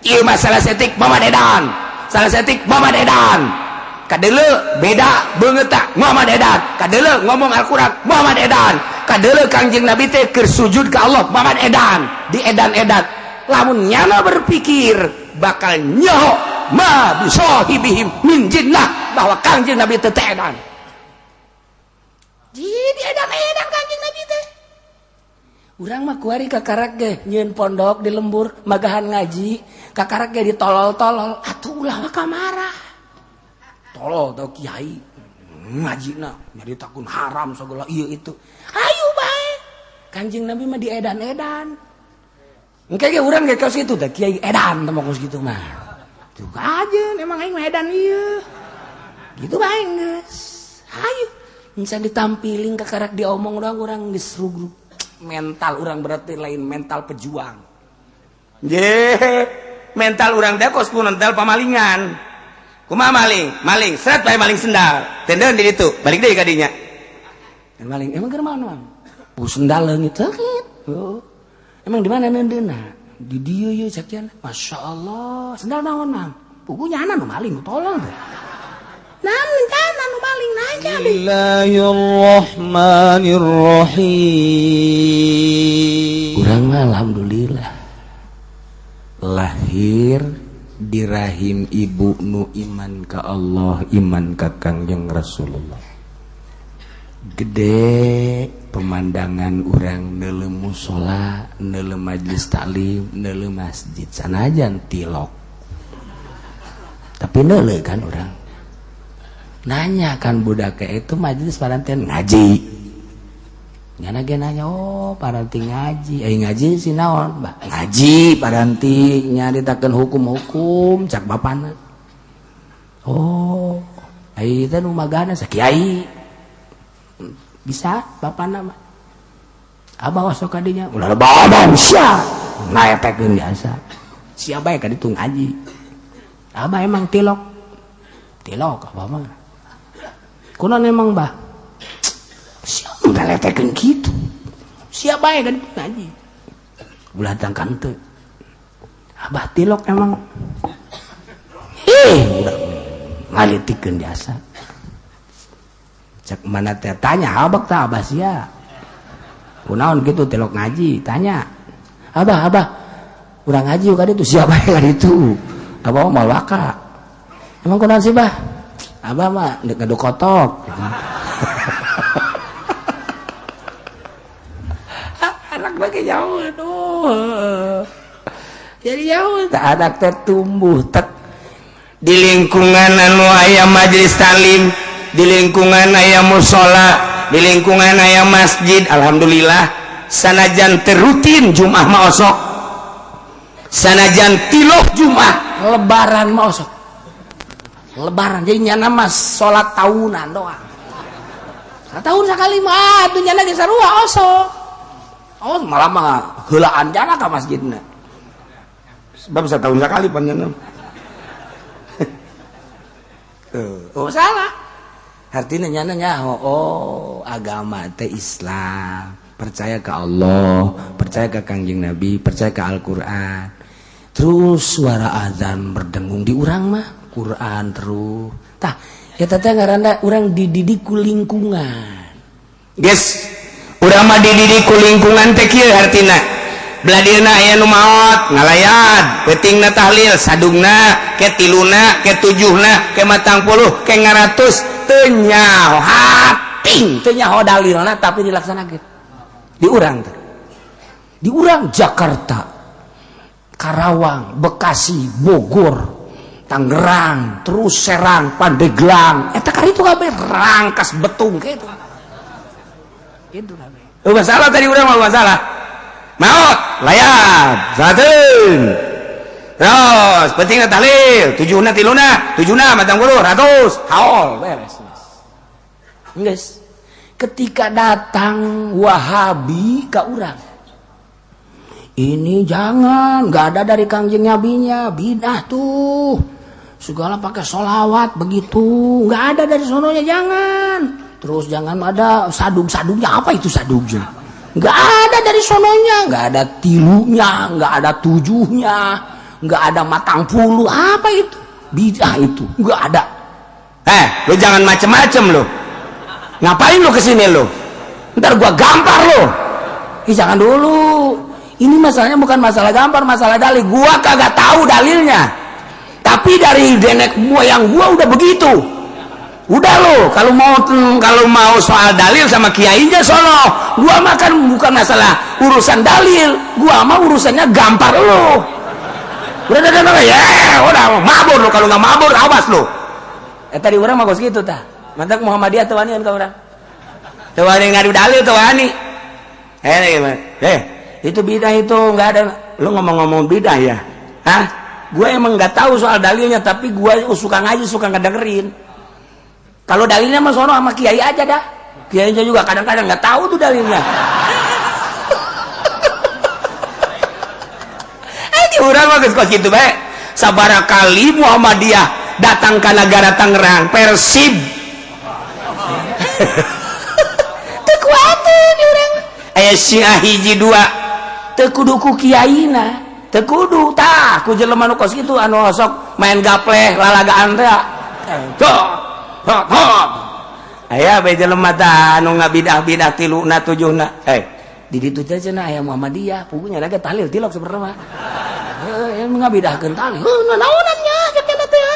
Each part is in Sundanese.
Ieu masalah setik Muhammad edan, salah setik Muhammad edan. Kadele beda beungeut Muhammad edan, kadele ngomong Al-Qur'an Muhammad edan, kadele Kangjeng Nabi teh keur sujud ka Allah Muhammad edan, di edan-edan. Lamun nyana berpikir bakal nyaho ma bisahibihim min jinnah bahwa Kangjeng Nabi teh edan. Jadi edan-edan Kangjeng Nabi teh. Urang mah kuari kakarak ge nyieun pondok di lembur magahan ngaji, kakarak ge ditolol-tolol atuh ulah maka marah. Tolol tau kiai ngajina nyaritakeun haram segala ieu itu. Hayu bae. Kanjeng Nabi mah diedan-edan. Engke ge urang ge kos kitu teh kiai edan teh kos kitu mah. Tuh aja emang aing mah edan ieu. Gitu bae geus. Hayu. Bisa ditampiling kakarak diomong doang urang geus rugrug. Mental orang berarti lain mental pejuang. Je, mental orang teh kos mental pamalingan. Kumaha maling? Maling, seret bae maling sendal. Tendeun di ditu, balik deui ka dinya. Maling emang keur mana? Oh, sendal leungit leungit. Oh. Emang di mana neundeunna? Di dieu ye sakian. Masya Allah, sendal naon, Mang? Puguh nyana nu maling tolol teh. Nah, nyana nu maling nanya deh. Bismillahirrahmanirrahim. Urang mah alhamdulillah lahir di rahim ibu nu iman ka Allah, iman ka Kangjeng Rasulullah. Gede pemandangan urang neuleu musola, neuleu majelis taklim, neuleu masjid sanajan tilok. Tapi neuleu kan urang. Nanya kan budak itu majelis parantian ngaji. Nyana ge nanya, oh paranti ngaji, eh ngaji si naon? Bah, ngaji paranti nyaritakeun hukum-hukum cak bapana. Oh, ai teh nu magana sakiai. Bisa bapana mah. Abah osok ka dinya, ulah babang sia. Ngaepekeun biasa. Sia bae ka ditu ngaji. Abah emang tilok. Tilok abah mah. Kunaon emang bah? Sia ngaletekeun kitu. Sia bae ka ditu ngaji. Ulah tangkan teu. Abah tilok emang. Ih, udah ngalitikeun biasa. Cek mana teh tanya abah tah abah sia. Kunaon gitu tilok ngaji, tanya. Abah, abah, urang ngaji ka ditu sia bae ka ditu. Abah mah waka. Emang kunaon sih, Bah? Abah mah ndek ngadu kotok. Anak bagi jauh, aduh. Jadi jauh, tak anak teh tumbuh tek di lingkungan anu aya majelis taklim, di lingkungan aya musola, di lingkungan aya masjid. Alhamdulillah sanajan terutin Jumat mah osok, sanajan tilok Jumat, lebaran mah osok. Lebaran jadi nyana mah salat tahunan doang. Setahun sekali mah atuh nyana geus sarua osok. Oh, malah mah heulaan jana ka masjidna. Sebab setahun sekali panjenengan. Oh, salah. Artinya nyana nyaho, oh agama teh Islam, percaya ke Allah, percaya ke Kangjeng Nabi, percaya ke Al-Qur'an. Terus suara azan berdengung di urang mah Quran terus. Tah, eta teh ngaranna urang dididik ku lingkungan. Geus, urang mah dididik ku lingkungan teh kieu hartina. Beladirna aya nu maot, ngalayat, peutingna tahlil, sadungna, ke tiluna, ke tujuhna, ke 40, ke ngaratus, teu nyaho hating, teu nyaho dalilna tapi dilaksanakeun. Di urang teh. Di urang Jakarta, Karawang, Bekasi, Bogor, Tangerang, terus Serang, Pandeglang, eta kari itu kabeh Rangkas Betung gitu. Gitu kabeh. Oh, masalah tadi urang mah masalah. Maot, layat, salatun. Terus, pentingna tahlil, tujuhna tiluna, tujuhna 40, ratus, haul, beres. Geus. Ketika datang Wahabi ka urang, ini jangan, nggak ada dari Kangjeng Nabinya, bidah tuh. Segala pakai sholawat begitu, nggak ada dari sononya, jangan. Terus jangan ada sadung-sadungnya, apa itu sadungnya? Nggak ada dari sononya, nggak ada tilunya, nggak ada tujuhnya. Nggak ada matang puluh, apa itu? Bidah itu, nggak ada. Eh, lu jangan macem-macem lu. Ngapain lu kesini lu? Ntar gua gampar lu. Ih, jangan dulu. Ini masalahnya bukan masalah gampar, masalah dalil. Gua kagak tahu dalilnya. Tapi dari nenek moyang gua udah begitu. Udah lo, kalau mau soal dalil sama kiainya sono. Gua makan bukan masalah urusan dalil, gua mah urusannya gampar lo. Udah, ya, udah mabur lo, kalau nggak mabur awas lo. Eh, tadi urang mah gitu tah. Mantap Muhammadiyah teu wanian ka urang. Teu wani ngadu dalil, teu wani. Eh, eh, itu bidah itu nggak ada. Lu ngomong-ngomong bidah ya? Hah? Gue emang nggak tahu soal dalilnya, tapi gue suka ngaji, suka ngedengerin. Kalau dalilnya mah sono sama kiai aja dah. Kiainya juga kadang-kadang nggak tahu tuh dalilnya. Eh, di urang mah geus kos kitu bae. Sabara kali Muhammadiyah datang ke negara Tangerang, Persib. Teu kuateun urang. Aya Syiah hiji dua, teu kudu ku kiaina, teu kudu tah ku jelema nu kos kitu anu sok main gapleh lalagaan teh. Tuh. Aya bae jelema tah anu ngabidah-bidah tiluna tujuhna. Eh, di ditu teh cenah aya Muhammadiyah, pugunya ge tahlil tilok sebenarnya mah. Heuh, ngabidahkeun tahlil. Heuh, naonan nya cek teh.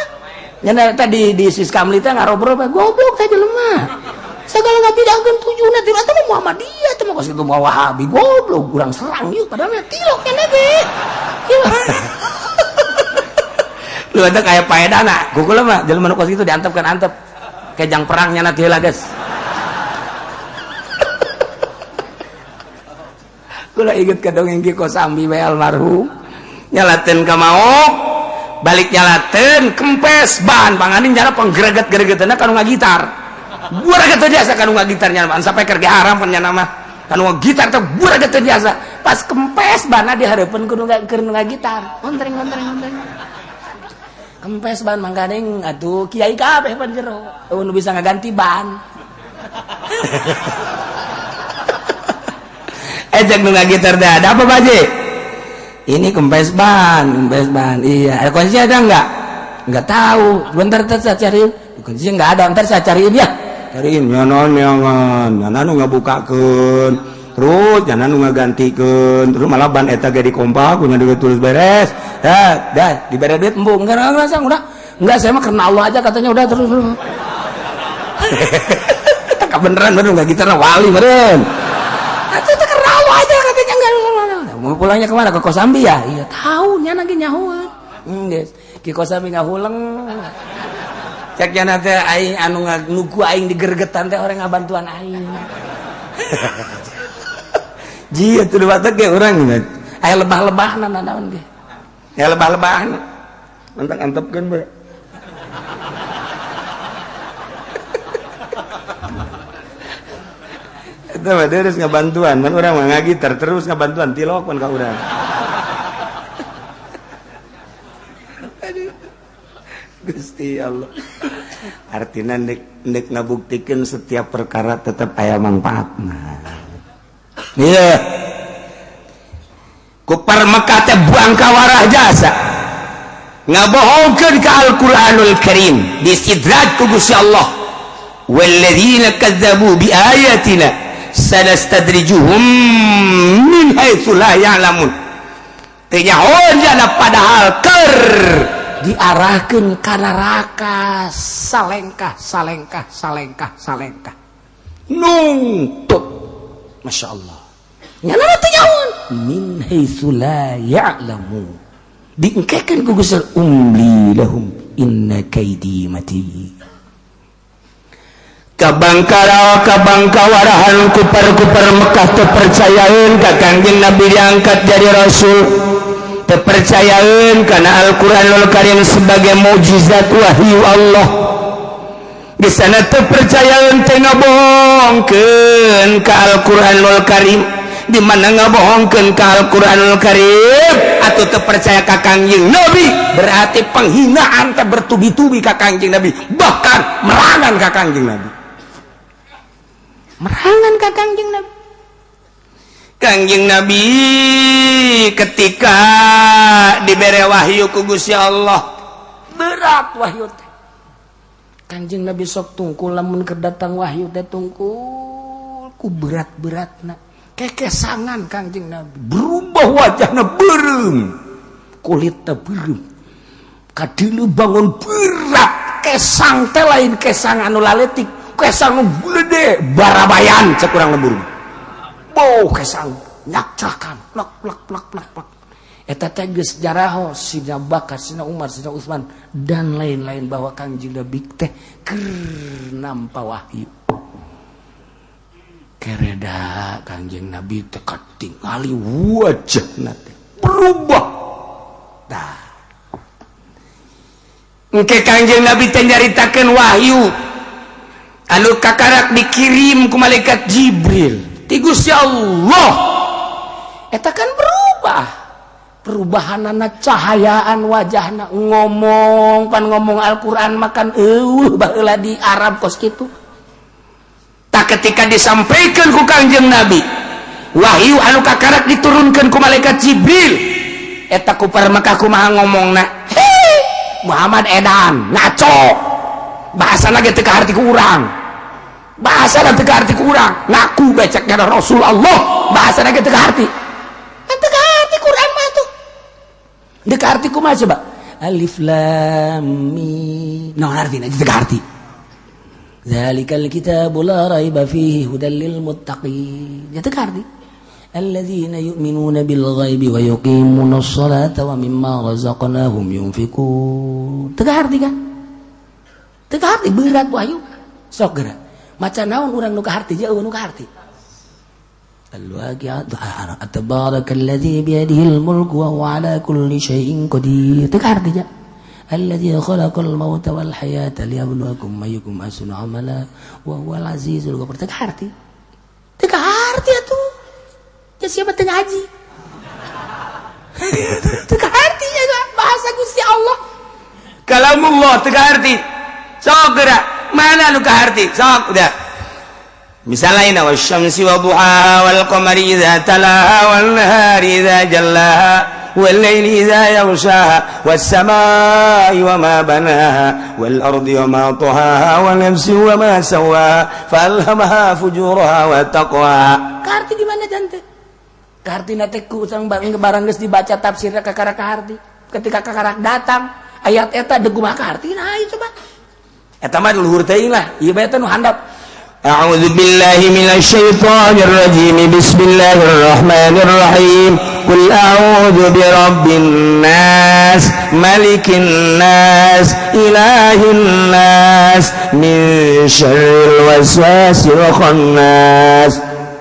Nya teh di Siskamli teh ngarobrol bae goblok teh jelema. Segala ngabidahkeun tujuhna tilok teh Muhammadiyah teh mah kos kitu mah Wahabi goblok, urang serang yuk padahal mah tilok nya ge. Lu ada kayak paedana, kukula mah jelema nu kos kitu diantepkeun antep. Kejang perangnya nanti lah guys. Kula inget ke dongeng Ki Kosambi bae almarhum nyalaten ka maok balik nyalaten kempes ban panganin jana panggereget-geregetna kanu ngagitar. Bureget teu biasa kanu ngagitar nya sampai keur haram pan nya mah kanu ngagitar teh bureget teu biasa. Pas kempes banna di hareupeun kudu keur ngagitar. Ontreng ontreng ontreng. Kempes ban mangkaning atuh kiai kabeh pan jero. Nu bisa ngaganti ban. Eh, cek nu ngagitar teh ada apa Pak? Ini kempes ban, kempes ban. Iya, ada kunci ada enggak? Enggak tahu. Bentar saya cariin. Kuncinya enggak ada, ntar saya cariin ya. Cariin nyanon nyangan, nyana nu ngabukakeun. Terus nyana nu ngagantikeun, terus malah ban eta ge dikompak, punya duit terus beres. Dah, dah, dibere duit embung. Enggak, udah. Enggak, saya mah karena Allah aja katanya udah terus. Tak beneran bener enggak gitar wali meren. Itu teh karena Allah aja katanya enggak. Mau pulangnya kemana? Ke Kosambi ya? Iya, tahu nya lagi nyahueun. Geus. Ki Kosambi ngahuleng. Cek nya teh aing anu nuku aing digergetan teh orang ngabantuan aing. Jia tuh batak ge urang aya lebah-lebahna naon ge. Ya lebah-lebahna. Mentak antepkeun bae. Itu mah terus ngabantuan, man urang mah ngagitar terus ngabantuan tilok pan ka urang. Aduh. Gusti Allah. Artinya nek ngabuktikeun setiap perkara tetap aya manfaatna. Iya. Kupar Mekah teh buang kawarah jasa. Ngabohongkeun ka Al-Qur'anul Karim, disidraj ku Gusti Allah. Walladzina kadzabu biayatina sanastadrijuhum min haitsu la ya'lamun. Teu nyahoan jana padahal keur diarahkeun ka neraka salengkah salengkah salengkah salengkah. Nungtut. Masya Allah. Nyana teu nyahoan min haitsu la ya'lamun. Diengkekeun ku Gusti umli lahum inna kaidi matin. Kabangkara kabangkawarahan kupar-kupar Mekah terpercayain ka Kangjeng Nabi diangkat jadi rasul, terpercayain karena Al-Qur'anul Karim sebagai mukjizat wahyu Allah. Di sana terpercayain teh ngabohongkeun ka Al-Qur'anul Karim. Di mana ngabohongkeun ka Al-Qur'anul Karim atau terpercaya ka Kangjeng Nabi, berarti penghinaan teh bertubi-tubi ka Kangjeng Nabi, bahkan merangan ka Kangjeng Nabi. Merangan ka Kangjeng Nabi. Kangjeng Nabi Ketika dibere wahyu ku Gusti Allah, berat wahyu teh. Kanjeng Nabi sok tungkul, lamun keur datang wahyu teh tungkul ku berat-beratna, kekesangan. Kanjeng Nabi berubah wajahna, beureum kulitna, beureum kadilu bangun berat. Kesang teh lain kesang anu laletik, kesang gede barabayan cek urang lembur. Boh, kesang nyakcakan plak plak plak plak plak. Eta teh geus jaraho Sina Bakar, Sina Umar, Sina Utsman, dan lain-lain bahwa Kangjeng Nabi teh keur nampa wahyu. Kereda Kangjeng Nabi teh katingali wajahna teh berubah. Tah, engke Kangjeng Nabi teh nyaritakeun wahyu anu kakarak dikirim ku malaikat Jibril ti Gusti Allah. Eta kan berubah, perubahan anak cahayaan wajahna, ngomong pan ngomong Al-Qur'an makan eueuh baheula di Arab kos kitu. Tak, ketika disampaikan ku Kangjeng Nabi wahyu anu kakarak diturunkan ku malaikat Jibril eta, ku para Mekah kumaha ngomongna? "Hei, Muhammad edan, ngaco, bahasa lagi teu kaharti ku urang, bahasa teu kaharti ku urang, ngaku beceknya Rasul Allah, bahasa lagi teu kaharti." Teu kaharti Quran mah tuh. Teu kaharti kumaha coba? Alif lam mim. Naon artina? Teu kaharti. Dzalikal kitabu la raiba fihi hudal lil muttaqin. Ya, teu kaharti. Alladzina yu'minuna bil ghaibi wa yuqimuna sholata wa mimma razaqnahum yunfikun. Teu kaharti kan? Teu kaharti, berat wahyu. Sok geura. Maca naon urang nu kaharti jauh nu kaharti. Al-Waqi'ah, Tabarakalladzi biyadihil mulku wa huwa ala kulli syai'in qadir. Teu kaharti ja. Alladzi khalaqal mauta wal hayata liyabluwakum ayyukum ahsanu amala wa huwal azizul ghafur. Teu kaharti. Teu kaharti atuh. Ya, siapa teu ngaji? Teu kaharti ya bahasa Gusti Allah. Kalamullah teu kaharti. Sok geura, mana nu kaharti? Sok udah. Misalnya ini, wasyamsi wa duhaha wal qamari idza talaha wan nahari idza jallaha wal laili idza yaghshaha was samai wa ma banaha wal ardi wa ma tahaha wa nafsi wa ma sawaha fa alhamaha fujuraha wa taqwaha. Kaharti di mana jante? Kaharti teh ku urang barang geus dibaca tafsirna kakara kaharti. Ketika kakarak datang ayat eta, deuk kumaha kaharti? Nah, ayo coba. Eta mah luhur teuing lah, ieu bae teh nu handap. أعوذ بالله من الشيطان الرجيم، بسم الله الرحمن الرحيم، قل أعوذ برب الناس، ملك الناس، إله الناس، من شر الوسواس الخناس.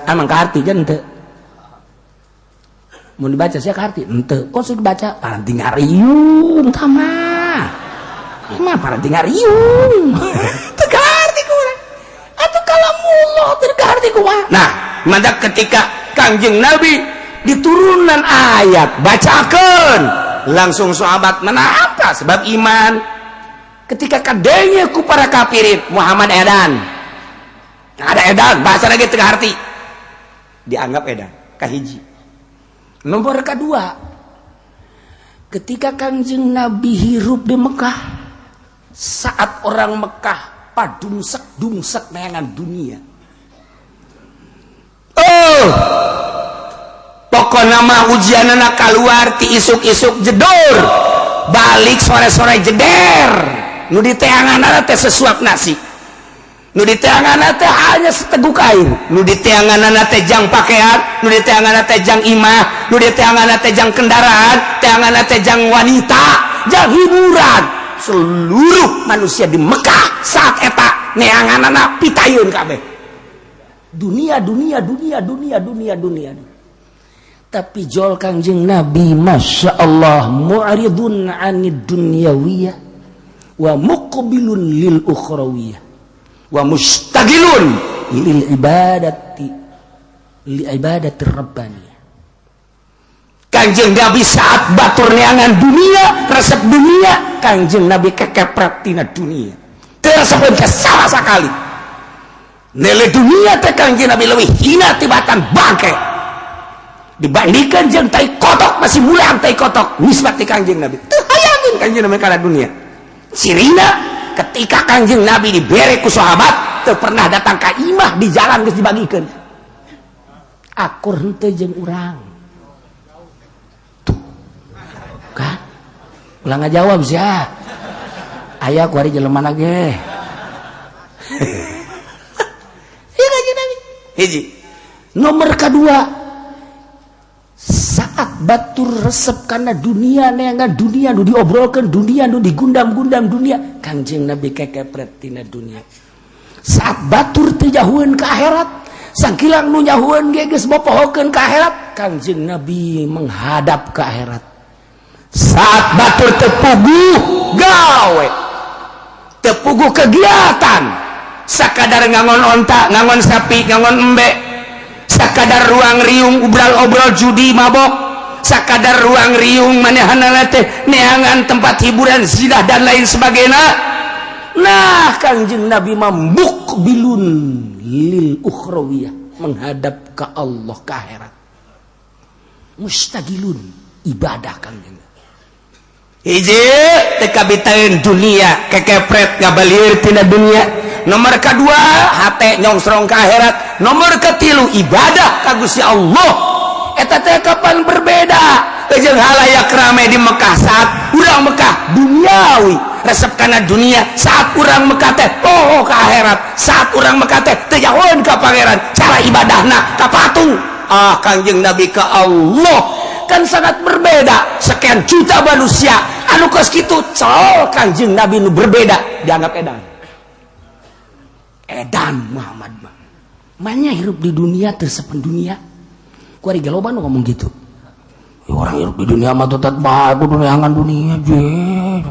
Emang kaharti kan henteu? Mau dibaca sih kaharti henteu? Kok sudah dibaca paranti ngariung tama mah, paranti ngariung teu kaharti ku urang atuh, kalamullah teu kaharti kumaha? Nah, maka ketika Kangjeng Nabi diturunan ayat bacakan, langsung sahabat mana apa sebab iman. Ketika kadenya ku para kafirin, "Muhammad edan." Nah, ada edan, bahasa lagi teu kaharti, dianggap edan kahiji. Nomor kedua, ketika Kangjeng Nabi hirup di Mekah, saat orang Mekah padungsek dungsek neangan dunia. Oh, pokoknya mah ujian anak keluar ti isuk-isuk jedor, balik sore-sore jeder. Nu diteangan teh sesuap nasi, nu diteangan teh hanya seteguk air, nu diteangan teh jang pakaian, nu diteangan teh jang imah, nu diteangan teh jang kendaraan, teangan teh jang wanita, jang hiburan. Seluruh manusia di Mekah saat eta neangan anak pitayun kabeh dunia, dunia, dunia, dunia, dunia, dunia. Tapi jol Kangjeng Nabi, Masya Allah, mu'ridun anid dunyawiyah wa muqbilun lil ukhrawiyah wa mustagilun lil ibadati, li ibadati rabbaniyah. Kanjeng Nabi saat batur neangan dunia, resep dunia, Kanjeng Nabi kekepret tina dunia, tersebut sama sekali. Nilai dunia teh Kanjeng Nabi lebih hina tibatan bangke. Dibandingkan jeung tai kotok masih mulang tai kotok nisbat ti Kangjeng Nabi. Teu hayangeun Kangjeng Nabi kana dunia. Cirina ketika Kangjeng Nabi dibere ku sahabat teu pernah datang ka imah di jalan geus dibagikeun. Akur henteu jeung urang. Tuh. Kan? Ulah ngajawab sia. Aya ku ari jelema ge. Ieu Kangjeng Nabi. Hiji. Nomor kedua, saat batur resep karena dunia neangan dunia nu diobrolkan dunia nu digundam-gundam dunia, Kangjeng Nabi kekepret tina dunia. Saat batur teu jahueun ka akhirat, sangkilang nu nyahueun ge geus bopohokeun ka akhirat, Kangjeng Nabi menghadap ke akhirat. Saat batur teu puguh gawe, teu puguh kegiatan, sakadar ngangon onta, ngangon sapi, ngangon embe, sakadar ruang riung obrol-obrol judi mabok, sakadar ruang riung manehanana teh neangan tempat hiburan zina dan lain sebagainya. Nah, Kangjeng Nabi mukbilun lil ukhrawiyah, menghadap ke Allah ke akhirat. Mustagilun ibadah Kangjeng. Hiji teu kabitaeun dunia, kekepret ngabalieur tina dunia. Nomor kedua hate nyongsrong ke akhirat. Nomor ketilu ibadah ka Gusti Allah. Eta teh kapan berbeda jeung halayak rame di Mekah. Saat urang Mekah duniawi, resep kana dunia. Saat urang Mekah teh oh ke akhirat. Saat urang Mekah teh teu jauheun ka pangeran, cara ibadahna ka patung. Ah, Kangjeng Nabi ka Allah kan sangat berbeda. Sekian juta manusia anu kos kitu col Kangjeng Nabi nu berbeda dianggap edan. Edan Muhammad mah. Manya hirup di dunia tersepen dunia. Ku ari loba nu ngomong gitu. Ya, orang hirup di dunia mah tetep bae kudu neangan dunia je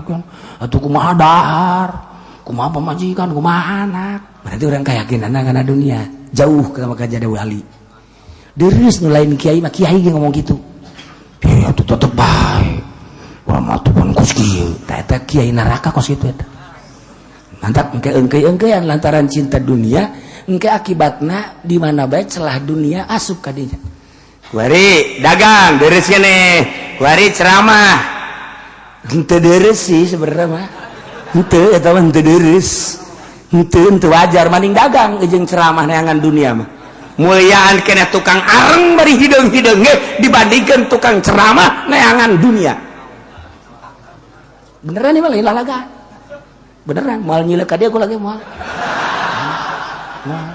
kan. Atuh kumaha dahar, kumaha pamajikan, kumaha anak. Berarti orang keyakinan kana dunia jauh ke maka jadi wali. Deres nu lain kiai mah, kiai ge ngomong gitu. Ya atuh tetep bae. Urang mah tuh pun kos kieu. Tah eta kiai neraka kos kitu eta. Mantap engke engke-engkean lantaran cinta dunia, engke akibatna di mana bae celah dunia asup ka dinya. Kuari dagang deres keneh, kuari ceramah. Henteu deres sih sebenarnya mah. Henteu eta mah henteu deres. Henteu henteu wajar maning dagang jeung ceramah neangan dunia mah. Muliaan keneh tukang areng bari hideung-hideung ge dibandingkeun tukang ceramah neangan dunia. Beneran nih mah lain lalaga. Beneran moal nyilek ka dia aku lagi moal. Moal.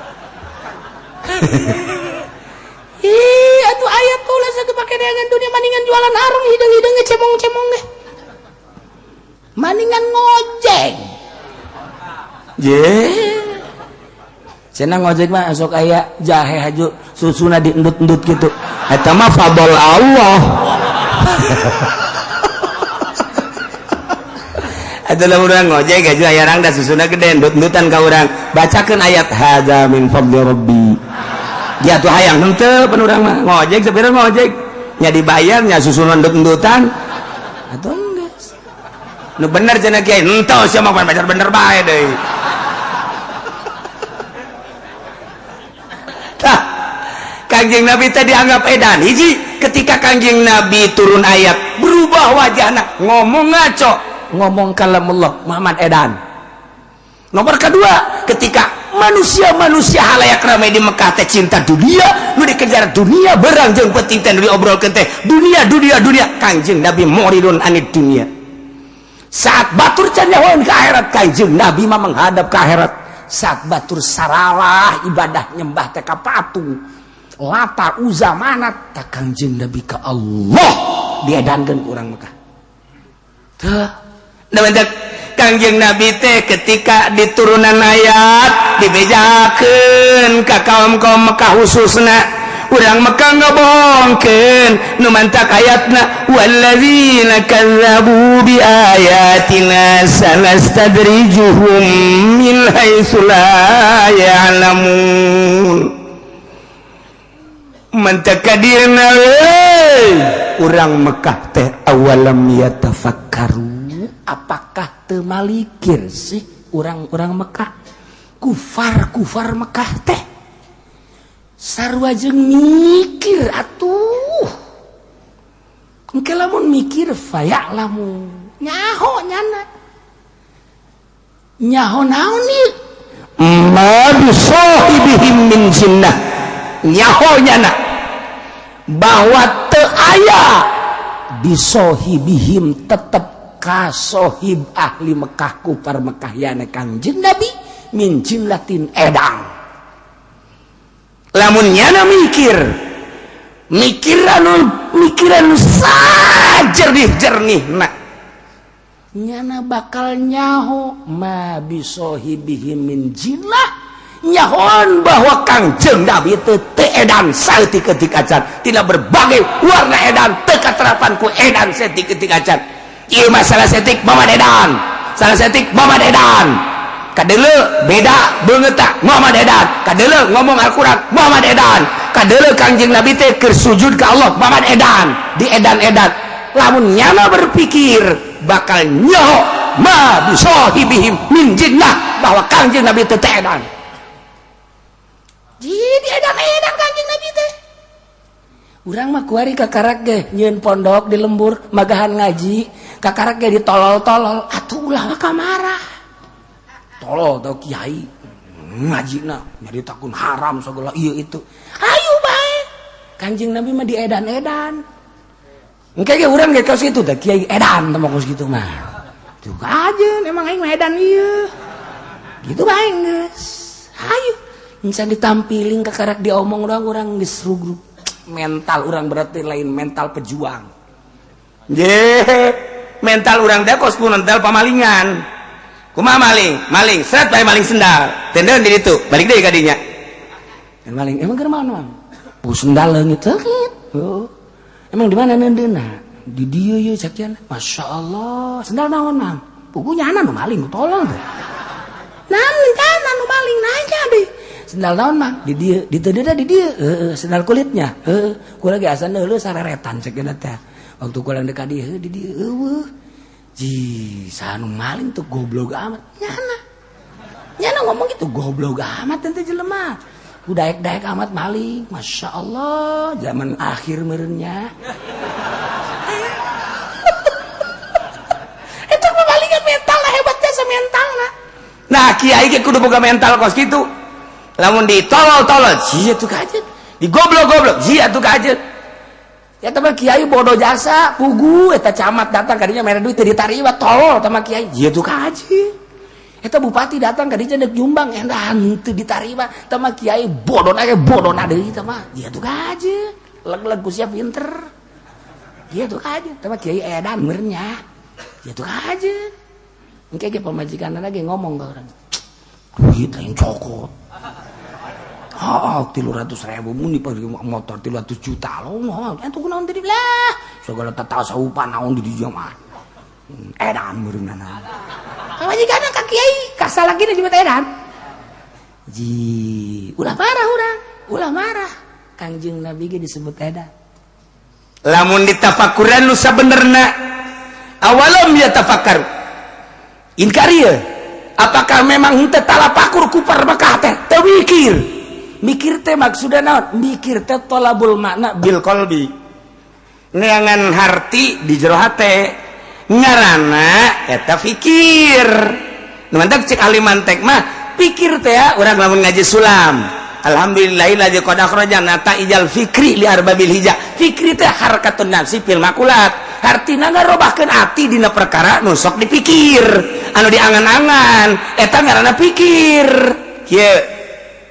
Ih, atuh ayat ulah sakit pake neangan dunia maningan jualan areng hideung-hideung ge cemong-cemong ge. Maningan ngojek. Je. Cenah ngojek mah sok aya jahe haju susuna diendut-endut gitu. Eta mah fadl Allah. Atuh lamun urang ngojek haju aya rangda susuna gede endut-endutan ka urang. Bacakeun ayat hadza min fadli rabbi. Ya tuh hayang henteu pan urang mah ngojek sebenarnya ngojek nya dibayar nya susuna endut-endutan. Atuh geus. Nu bener cenah kiai henteu sia mah bener bener bae deui. Tah, Kangjeng Nabi teh dianggap edan. Hiji, ketika Kangjeng Nabi turun ayat berubah wajahna, ngomong ngaco, ngomong kalamullah Muhammad edan. Nomor kedua, ketika manusia-manusia halayak ramai di Mekah teh cinta dunia, nu dikejar dunia berang jeung penting teh nu diobrolkeun teh dunia dunia dunia. Kangjeng Nabi muridun anid dunia. Saat batur can nyahoeun ka akhirat, Kangjeng Nabi mah menghadap ke akhirat. Saat batur saralah ibadah nyembah teh ka patung Lata Uza Manat, tak Kangjeng Nabi ka Allah diedankeun ku urang Mekah. Teu nah, Kangjeng Nabi teh ketika diturunan ayat dibejakeun ka kaum-kaum Mekah, khususna urang Mekah ngabohongkeun nu mantak ayatna walladzina kazzabu bi ayatina sanastadrijuhum min haitsu la ya'lamun. Mantak kadirna urang Mekah teh awalam yatafakkaru, apakah teu malikir sih urang-urang Mekah, kufar-kufar Mekah teh sarua jeung mikir atuh. Engke lamun mikir faya'lamu nyaho nyana nyaho naon ieu Ma bisahibihim min jinnah, nyaho nyana bahwa teu aya bisohibihim tetep kasohib ahli Mekah, kufar Mekah yana Kangjeng Nabi, min jinnatin edan. Lamun nyana mikir mikiran mikiran jernih jernih nah nyana bakal nyaho ma bisohibihim min jinnah, nyahoan bahwa Kangjeng Nabi itu teu edan saeutik-eutik acan, tidak berbagai warna edan, teu katerapan ku edan saeutik-eutik acan. Ieu masalah saeutik Muhammad edan, salah saeutik Muhammad edan, kadeuleu beda beungeut Muhammad edan, kadeuleu ngomong Al-Qur'an Muhammad edan, kadeuleu Kangjeng Nabi teh keur sujud ka Allah Muhammad edan, di edan-edan. Lamun nyana berpikir bakal nyaho ma bisahibihim min jinnah bahwa Kangjeng Nabi teh teu edan. Jadi edan-edan Kangjeng Nabi teh. Urang mah kuari kakarak ge nyieun pondok di lembur magahan ngaji, kakarak ge ditolol-tolol atuh ulah maka marah. Tolol tau kiai ngaji na jadi takun haram segala iya itu. Ayo bae. Kanjeng Nabi mah diedan-edan. Engke ge urang ge kos kitu teh, kiai edan teh mah kos kitu mah. Tuh aja emang aing mah edan ieu. Gitu bae geus. Hayu. Bisa ditampiling kakarak diomong doang urang geus grup. Mental urang berarti lain mental pejuang. Je, mental urang teh kos ku mental pamalingan. Kumaha maling? Maling, seret bae maling sendal. Tendeun di ditu, balik deui ka dinya. Maling emang keur mana? Oh, sendal leungit leungit. Oh. Emang di mana neundeunna? Di dieu ye cek. Masya Allah, sendal naon, Mang? Puguh nyana nu maling, tolol teh. Naon nyana nu maling nanya deh. Sendal naon, Mang? Di dieu, di teu di dieu. Heeh, sendal kulitnya. Heeh, kula ge asa neuleuh sareretan cek teh. Waktu kula deuk ka dieu, di dieu eueuh. Ji, saha nu maling tuh, goblok amat. Nyana. Nyana ngomong gitu goblok amat teh jelema. Ku daek-daek amat maling. Masya Allah, zaman akhir merenya. Itu pemalingan mental lah, hebatnya semental lah. Nah, kiai ge kudu boga mental kos kitu. Lamun ditolol-tolol, sia tuh kajet. Digoblok-goblok, sia tuh kajet. Ya teman kiai bodoh jasa, pugu eta camat datang kadinya mere duit teu ditarima, tolol sama kiai. Sia tuh kajet. Eta bupati datang kadinya dek nyumbang edan teu ditarima sama kiai, bodoh ge bodoh deui eta mah. Sia tuh kajet. Leg-leg ku sia pinter. Sia tuh kajet. Sama kiai edan meureunnya. Sia tuh kajet. Engke ge pamajikan lagi ngomong ke orang. Duit lain cokot. Oh, 300.000 mun dipakai motor 300 juta lo mah. Atuh kunaon tadi lah. Segala tatasawupan naon di dieu mah. Edan meureunna. Pamajikan ka kiai kasalaki disebut edan. Ji, ulah marah urang, ulah marah. Kangjeng Nabi ge disebut edan. Lamun ditafakuran nu sabenerna, awalam yatafakar. Inkar ieu. Apakah memang henteu talapakur kufar Mekah teh? Teu mikir. Mikir teh maksudna naon? Mikir teh tolabul makna bil qalbi. Neangan harti di jero hate. Ngaranna eta fikir. Nu mantak cek ahli mantek mah pikir teh ya, urang lamun ngaji sulam. Alhamdulillahilladzi qad akhraja nataijal fikri li arbabil hija. Fikri teh harakatun nafsi fil makulat. Hartina ngarobahkeun ati dina perkara nu sok dipikir, anu diangan-angan, eta ngaranna pikir. Kieu.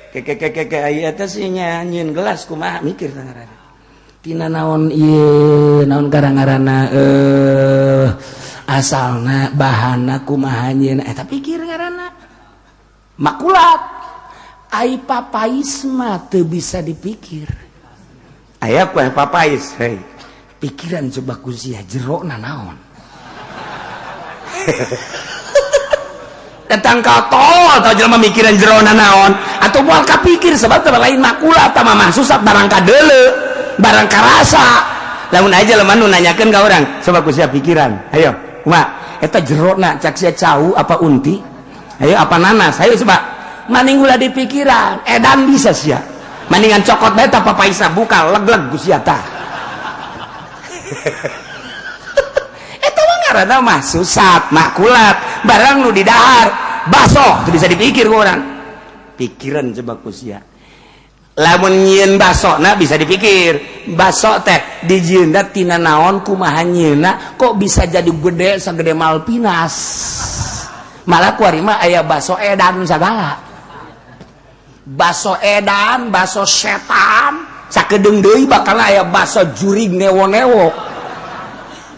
Ke ke ke ke aya eta sih nyieun gelas kumaha mikir teh ngaranna. Tina naon ieu, naon gara-garana asalna, bahana kumaha nyieun eta pikir ngaranna. Makulat. Ai papais mah teu bisa dipikir. Aya kue papais, hei. Pikiran coba ku sia jerona naon. Datang ka tol atau jelema mikiran jerona naon atau moal kapikir sebab teh lain makulat mah mahsusat, barang kadeuleu, barang karasa. Lamun aja jelema nu nanyakeun ka urang, coba ku sia pikiran, ayo kumaha eta jerona, cak sia cau apa unti, ayo apa nanas, ayo coba maning ulah dipikiran, edan bisa sia. Mendingan cokot bae ta papaisa, buka leg-leg ku sia tah. Karena mah susat makulat barang nu didahar baso itu bisa dipikir ku orang. Pikiran coba ku sia. Lamun nyieun baso na bisa dipikir. Baso teh dijieunna tina naon, kumaha nyieunna, kok bisa jadi gede sagede Malpinas. Malah kuari mah aya baso edan sagala. Baso edan, baso setan, sakedeung deui bakal aya baso jurig newo-newo.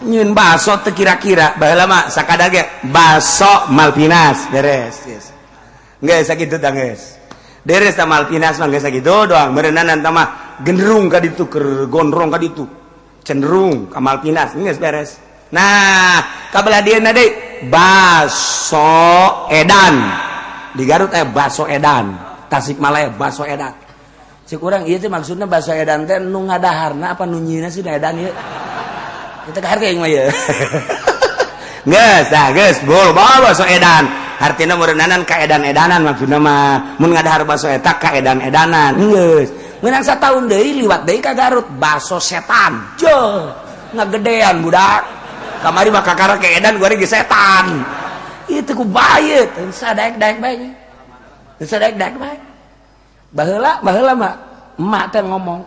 Nyieun baso teu kira-kira, baheula mah sakadar ge baso Malpinas beres. Yes. Geus sakitu tah geus. Beres tah Malpinas mah geus sakitu doang. Meureunan tah mah genderung ka ditu, keur gondrong ka ditu. Cenderung ka Malpinas geus beres. Nah, kabelah dieuna deui baso edan. Di Garut aya baso edan, Tasikmalaya baso edan. Cek urang ieu teh maksudna baso edan teh nu ngadaharna apa nu nyieunna sih edan ieu? Kita kaharti aing mah ieu. Geus tah geus bol baso edan. Artina meureunanan ka edan-edanan maksudna mah. Mun ngadahar baso eta ka edan-edanan. Geus. Meunang sataun deui liwat deui ka Garut baso setan. Jeuh, ngagedean budak. Kamari mah kakara ke edan gua ge setan. Ieu teh ku bae teu sadaek-daek bae. Teu sadaek-daek bae. Baheula baheula mah emak teh ngomong,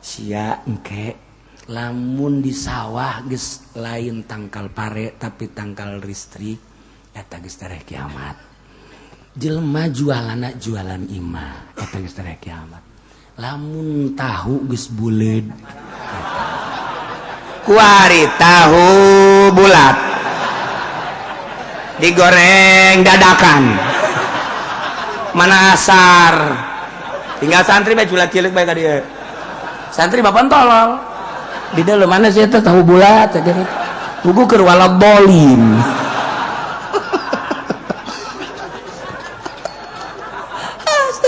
sia engke lamun di sawah geus lain tangkal pare tapi tangkal listrik eta geus tereh kiamat. Jelema jualanna jualan imah eta geus tereh kiamat. Lamun tahu geus buleud kuari tahu bulat digoreng dadakan mana asar tinggal santri bae culat cilik bae ka dieu. Santri bapak tolol di dalam mana sih eta tahu bulat teh pugu keur walabolin.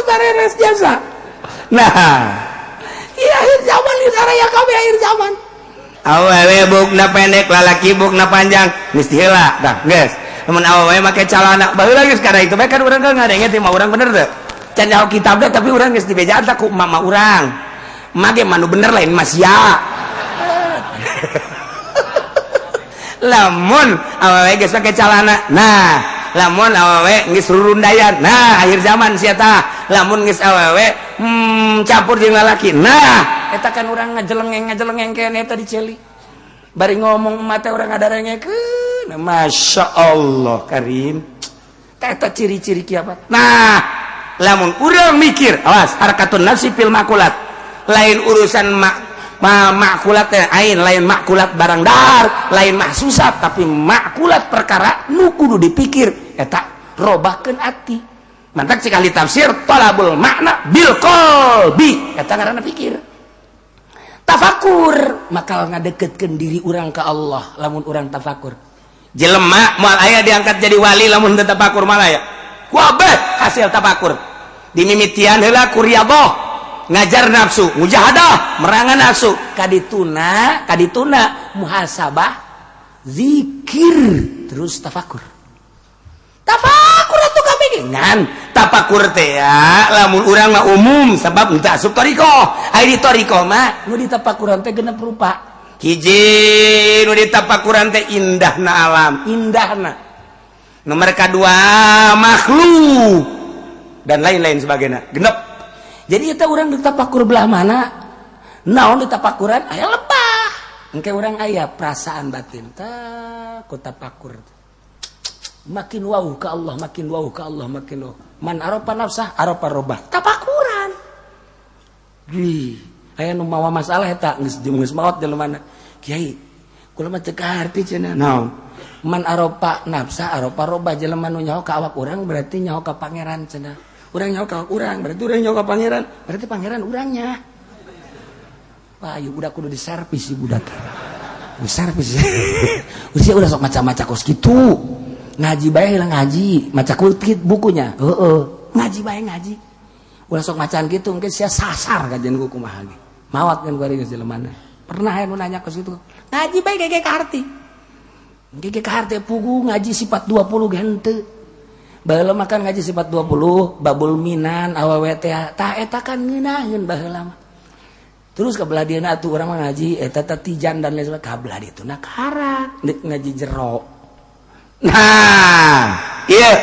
Bareres jasa. Nah, iya akhir zaman di saraya kabeh akhir zaman. Awewe bukna pendek, lalaki bukna panjang, mesti heula tah geus. Mun awewe make calana baheula geus kada itu bae kan urang kan ngadenge teh mah urang bener teu. Can jauh kitab deh, tapi urang geus dibejaan tah ku mama urang. Emak ge manu bener lain mas ya. Lamun awewe geus make calana, nah lamun awewe geus rurundayan, nah akhir zaman sia tah. Lamun geus awewe campur jeung lalaki, nah eta kan urang ngajelengeng ngajelengeng keneh eta diceli. Bari ngomong emak teh urang ngadarengekeun. Masya Allah Karim. Eta ciri-ciri kiamat. Nah, lamun urang mikir, awas harakatun nafsi fil makulat. Lain urusan makulat teh ain, lain makulat barang dahar, lain mahsusat, tapi makulat perkara nu kudu dipikir eta robahkeun ati. Mantak sekali tafsir talabul makna bil qalbi eta ngaranna pikir. Tafakur bakal ngadeketkeun diri urang ka Allah lamun urang tafakur. Jelema moal aya diangkat jadi wali lamun teu tafakur malah ya. Kuabeh hasil tafakur. Dimimitian heula ku riyadhah, ngajar nafsu, mujahadah, merangan nafsu, kadituna, kadituna muhasabah, zikir, terus tafakur. Tafakur atuh kabeh ngan tafakur teh ya lamun urang mah umum sebab teu asup thariqah. Ai di thariqah mah nu ditafakuran teh genep rupa. Hiji nu ditafakuran teh indahna alam, indahna. Nomor kedua makhluk dan lain-lain sebagainya. Genep. Jadi eta urang ditafakur belah mana? Naon ditafakuran aya lebah. Engke urang aya perasaan batin tah ku tafakur. Makin wow ke Allah, makin wow ke Allah, makin wow. Man arofa nafsah, arofa robah. Tafakuran. Wih, aya nu mawa masalah eta geus geus maot jelema mana. Kiai, kula mah teu kaharti cenah. Naon? Man arofa nafsah, arofa robah jelema nu nyaho ka awak urang berarti nyaho ka pangeran cenah. Urang nyaho ka awak urang berarti urang nyaho ka pangeran, berarti pangeran urangnya. Wah, ieu budak kudu diservis ieu budak. Diservis. Usia udah sok maca-maca kos kitu. Ngaji bae heula ngaji, maca kutip bukunya. Heeh, ngaji bae ngaji. Ulah sok macaan kitu engke sia sasar kajian ku kumaha ge. Mawat kan kuari geus jelema. Pernah aya nu nanya kos kitu. Ngaji bae gege ka arti. Gege ka arti pugu ngaji sifat 20 ge henteu. Baheula mah kan ngaji sifat 20 babul minan awewe teh tah eta kan ngeunaheun baheula mah. Terus ke belah dia atuh urang mah ngaji eta tijan dan lain sebagainya, ka belah ditu na karak ngaji jero. Nah, iya,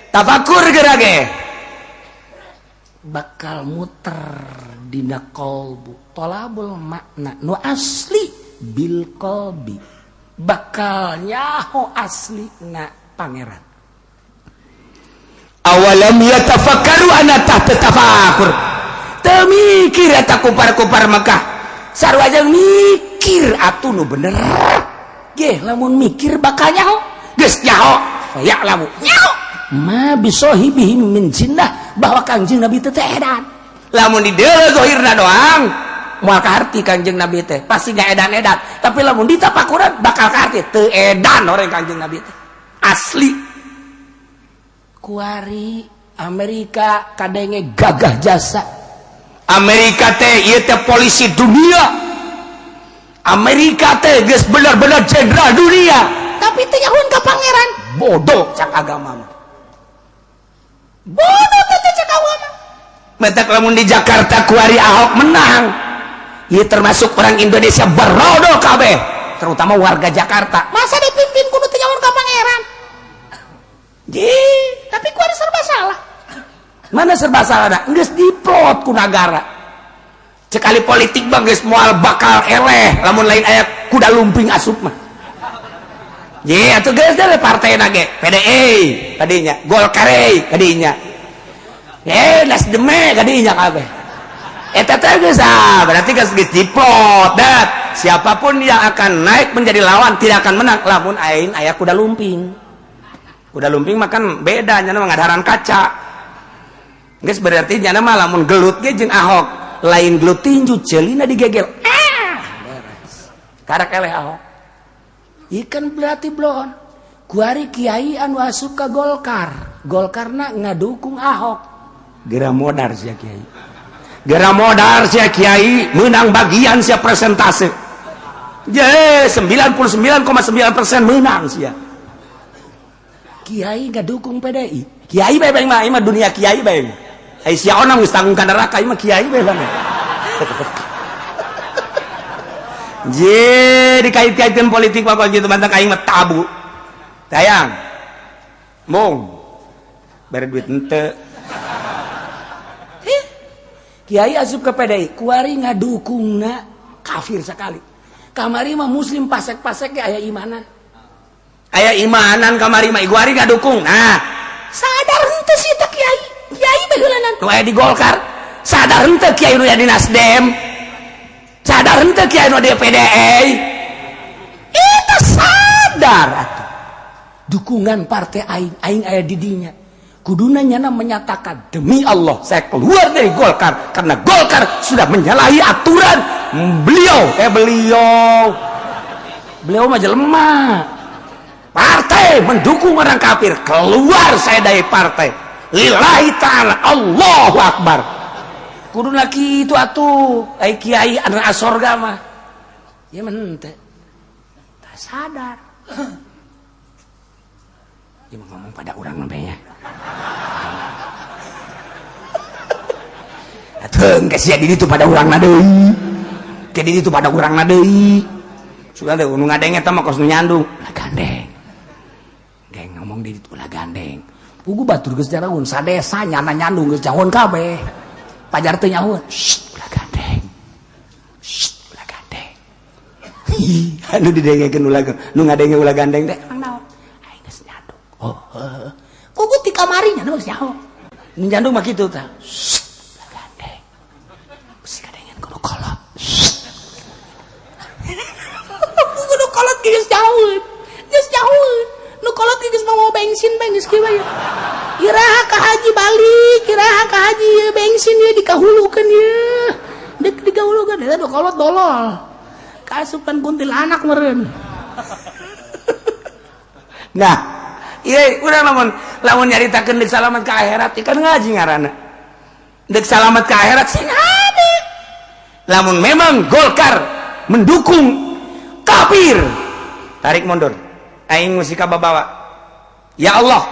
tafakur geura ge bakal muter dina kolbu, tolabul makna nu asli bil kolbi, bakal nyaho asli na Pangeran. Awalam yatafakkaru ana tahta tafakur. Teu mikir eta kupar-kupar Mekah, sarua aja mikir atuh nu bener ge. Lamun mikir bakal nyaho. Geus nyaho, ya'lamu, nyaho ma bisohibihim min jinnah, bahwa Kangjeng Nabi teh edan. Lamun di deuleu zahirna doang, moal kaharti Kangjeng Nabi teh pasti nggak edan-edan, tapi lamun ditapakuran bakal kaharti teu edan orang Kangjeng Nabi teh asli. Kuari Amerika kadenge gagah jasa. Amerika teh ieu teh polisi dunia, Amerika teh geus bener-bener jenderal dunia, tapi teu nyahoeun ka Pangeran. Bodoh cak agama mah. Bodoh teh cak agama. Matak lamun di Jakarta kuari Ahok menang, ieu termasuk orang Indonesia barodo kabeh, terutama warga Jakarta. Masa dipimpin kudu teu nyahoeun ka Pangeran? Ji, tapi kuari serba salah. Mana serba salah dah? Geus diplot ku nagara. Sekali politik bang geus moal bakal eleh lamun lain aya kuda lumping asup mah. Ye, atuh geus deh partai nage PDI tadinya, Golkar tadinya. Eh, Nasdem tadinya kabeh. Eta teh geus, ah, berarti geus geus diplot dat. Siapapun yang akan naik menjadi lawan tidak akan menang lamun aing aya kuda lumping. Kuda lumping makan beda nya mah ngadaran kaca. Geus berarti nyana mah lamun gelut ge jeung Ahok, lain gelut tinju, ceulina digegel. Ah, beres. Karak eleh Ahok. Ikan berarti blon. Kuari kiai anu asup ka Golkar. Golkarna ngadukung Ahok. Gera modar sia kiai. Gera modar sia kiai, menang bagian sia presentase. Je, 99,9% menang sia. Kiai ngadukung PDI. Kiai bae bae mah, mah dunia kiai bae. Ai sia onang geus tanggung ka neraka, ieu mah kiai bae bang. Je, dikait-kaitkan politik mah gitu, mantak aing mah tabu. Tayang. Mung. Bere duit henteu. Kiai asup ke PDI, kuari ngadukungna kafir sekali. Kamari mah muslim pasek-pasek ge aya imanan. Aya imanan kamari mah, kuari ngadukung. Nah, sadar henteu sih teh kiai. Kiai baheulanan. Nu aya di Golkar, sadar henteu kiai nu aya di Nasdem. Sadar henteu kiai nu di PDI. Eta sadar atuh. Dukungan partai aing, aing aya di dinya. Kuduna nyana menyatakan demi Allah saya keluar dari Golkar karena Golkar sudah menyalahi aturan beliau. Beliau beliau mah jelema. Partai mendukung orang kafir, keluar saya dari partai. Lillahi ta'ala, Allahu Akbar. Kuduna kitu atuh, ai kiai anu asorga mah. Ieu mah henteu. Tak sadar. Ieu mah ngomong pada urang mah nya. Atuh geus sia di ditu pada urang na deui. Ke di ditu pada urang na deui. Sudah deh nu ngadeng eta mah kos nu nyandung. Ulah gandeng. Geng ngomong di ditu ulah gandeng. Pugu batur geus jaraun sadesa nyana nyandung geus jahon kabeh. Pajar teu nyahoeun. Shh, ulah gandeng. Shh, ulah gandeng. Anu didengekeun ulah nu ngadenge ulah gandeng teh. Emang naon? Aing geus nyandung. Oh, heuh. Pugu ti kamari nyana geus nyaho. Nu nyandung mah kitu tah. Shh, ulah gandeng. Bisi kadengen kudu kolot. Shh. Pugu nu kolot geus jauh. Geus jauh. Nu kolot geus mau bensin bae geus kieu bae. Iraha ka haji balik, iraha ka haji ieu bensin ieu dikahulukeun ieu. Dek dikahulukeun eta nu kolot dolol. Kaasupan kuntilanak meureun. Nah, ieu urang lamun lamun nyaritakeun deuk salamet ka akhirat kan ngaji ngaranna. Deuk salamet ka akhirat sing hade. Lamun memang Golkar mendukung kafir, tarik mundur. Aing musika babawa. Ya Allah,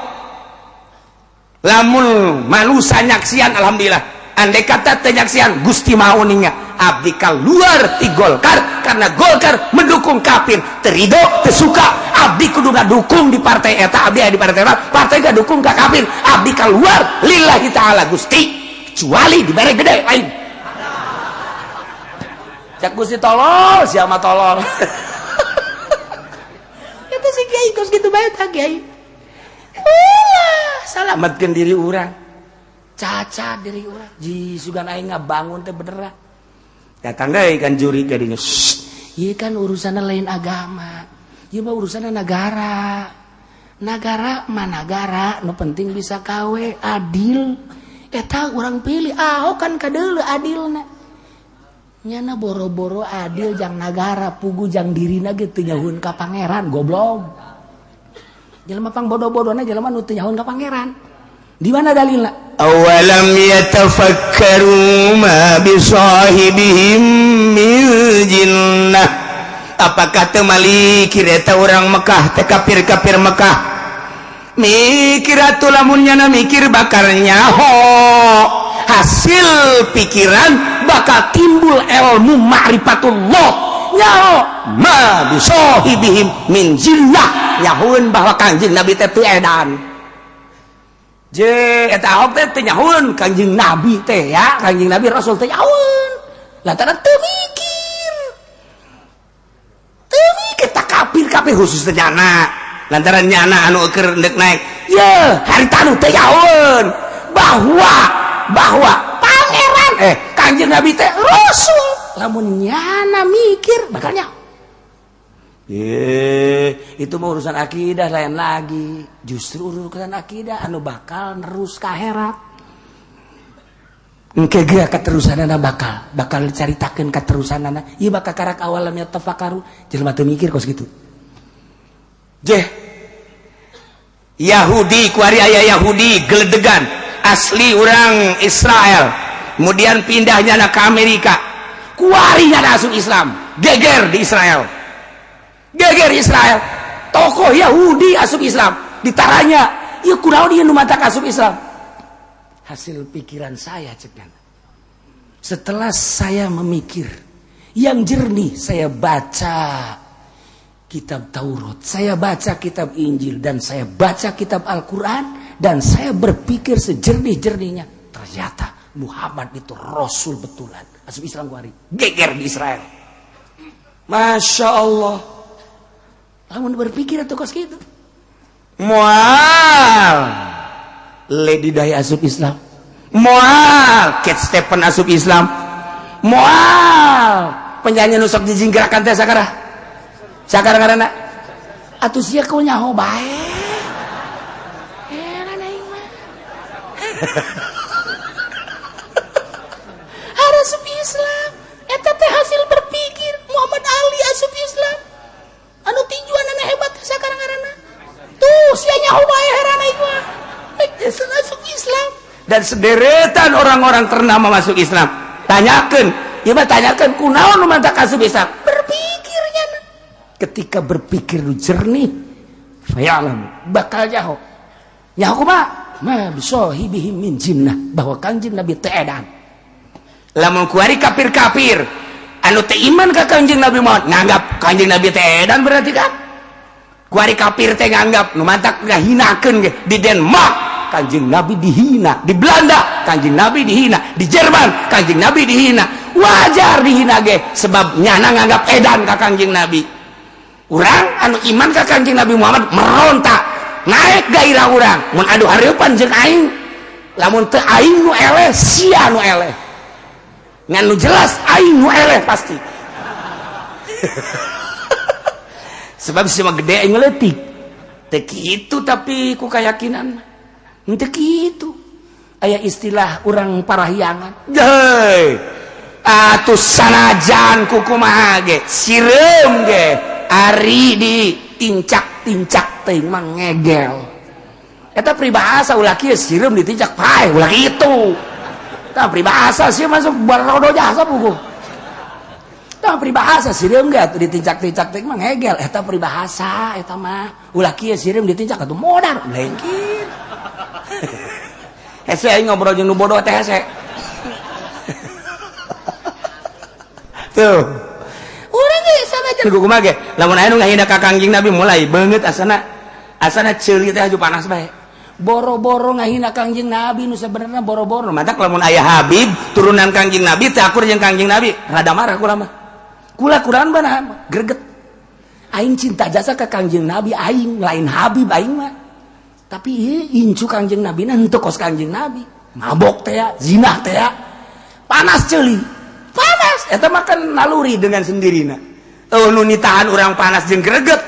lamun manusia nyaksian alhamdulillah. Andai kata teu nyaksian Gusti mau ninga. Abdi keluar ti Golkar karena Golkar mendukung kafir. Terido teu suka, abdi kudu dukung di partai eta. Abdi di partai eta, partai gak dukung ka kafir. Abdi keluar lillahi ta'ala, Gusti, kecuali dibere gede lain. Cak Gusti, tolol siapa tolol. Itu si kiai kos gitu bae tak kiai. Ulah salamatkeun diri urang, cacat diri urang. Ji sugan aing ngabangun teh beneran datang deui kan juri jadinya. Iya kan, urusan lain agama. Ieu mah urusan negara. Negara mah negara, nu penting bisa kawe adil. Eta urang pilih Ahok kan kadeuleu adilna. Nyana boro-boro adil jang nagara, pugu jang dirina ge teu nyahueun ka pangeran, goblok. Jelema pang bodoh-bodohna jelema nu teu nyahueun ka pangeran. Di mana dalilna? Awalam yatafakkaru ma bisahibihim min jinnah. Apakah teu malikir eta urang Mekah teh, kafir-kafir Mekah? Mikir atuh, lamun nyana mikir bakal nyaho. Hasil pikiran bakal timbul ilmu ma'rifatullah. Nyaho ma bisahibihim min jinnah, nyahueun bahwa Kangjeng Nabi teh teu edan. Je eta Ahok teh teu nyahueun Kangjeng Nabi teh ya, Kangjeng Nabi Rasul teh nyahueun. Lantaran teu mikir. Teu mikir tak kafir-kafir khusus teh nyana. Lantaran nyana anu keur ndek naik. Ye, harita nu teu nyahueun bahwa bahwa pangeran Kangjeng Nabi teh Rasul. Lamun nyana mikir bakal nyaho. Itu mah urusan akidah lain lagi. Justru urusan akidah anu bakal nerus ka akhirat. Engke ge keterusanana bakal bakal dicaritakeun keterusanana. Ieu bakal karak awalam yatafakkaru, jelema teu mikir kos kitu. Jeh. Yahudi kuari aya Yahudi geledegan asli orang Israel, kemudian pindahnya ke Amerika, kuari nya asup Islam, geger di Israel, geger Israel. Tokoh Yahudi asup Islam ditaranya, ieu kunaon ieu nu matak asup Islam? Hasil pikiran saya, cek, setelah saya memikir yang jernih, saya baca kitab Taurat, saya baca kitab Injil, dan saya baca kitab Al-Quran, dan saya berpikir sejernih-jernihnya, ternyata Muhammad itu Rasul betulan. Asup Islam kuari, geger di Israel. Masya Allah. Lamun berpikir atau kos gitu. Moal Lady Di asup Islam. Moal Cat Stephen asup Islam. Moal penyanyi nu sok dijinggerakan teh sakara sakara ngaranna. Atuh sia kau nyaho bae. Heran aing mah. Asup Islam. Eta teh hasil berpikir. Muhammad Ali asup Islam. Anu tinjuan hebat sakara ngaranna. Tuh sia nyaho bae, heran aing mah. Mike Tyson asup Islam. Dan sederetan orang-orang ternama masuk Islam. Tanyakan, ieu mah tanyakan kunaon nu matak asup Islam. Berpikirnya. Ketika berpikir nu jernih, fayalam bakal nyaho. Nyaho kumaha? Ma bisahibihim min jinnah, bahwa Kanjeng Nabi teu edan. Lamun kuari kafir-kafir anu teu iman ka Kanjeng Nabi Muhammad nganggap Kanjeng Nabi teh edan, berarti kan kuari kafir teh nganggap nu matak ngahinakeun ge. Di Denmark Kanjeng Nabi dihina, di Belanda Kanjeng Nabi dihina, di Jerman Kanjeng Nabi dihina. Wajar dihina ge, sebab nyana nganggap edan ka Kanjeng Nabi. Urang anu iman ka Kanjeng Nabi Muhammad merontak, naik gairah urang mun adu hareupan jeung aing. Lamun teu aing nu eleh, sia nu eleh. Ngan nu jelas aing nu eleh pasti, sebab si mah gede, aing leutik. Teu kitu, tapi ku keyakinan teu kitu. Aya istilah urang Parahyangan. Hei, atuh sanajan kukumaha ge, sireum ge ari di tincak-tincak teuing mah ngegel. Eta peribahasa, ulah kieu, sireum ditincak paeh, ulah kitu. Tah peribahasa sih masuk barodo jasa buku. Tah peribahasa, sireum ge atuh ditincak-tincak teuing mah ngegel. Eta peribahasa eta mah. Ulah kieu, sireum ditincak atuh modar. Lain kieu. Hese aing ngobrol jeung nu bodoh teh hese. Tuh. Urang ge sanajan kumaha ge. Lamun aya nu ngahina ka Kangjeng Nabi mulai beungeut asana asana ceuli teh aju panas bae. Boro-boro ngahina Kangjeng Nabi nu sebenarnya boro-boro. Matak lamun aya Habib turunan Kangjeng Nabi teh akur jeung Kangjeng Nabi, rada marah kula mah. Kula kurang banahan greget. Aing cinta jasa ke Kangjeng Nabi aing lain Habib aing mah. Tapi incu Kangjeng Nabi na henteu kos Kangjeng Nabi. Mabok teh ya, zinah teh ya. Panas ceuli. Panas eta mah kan naluri dengan sendirina. Oh nu nitahan urang panas jeung greget.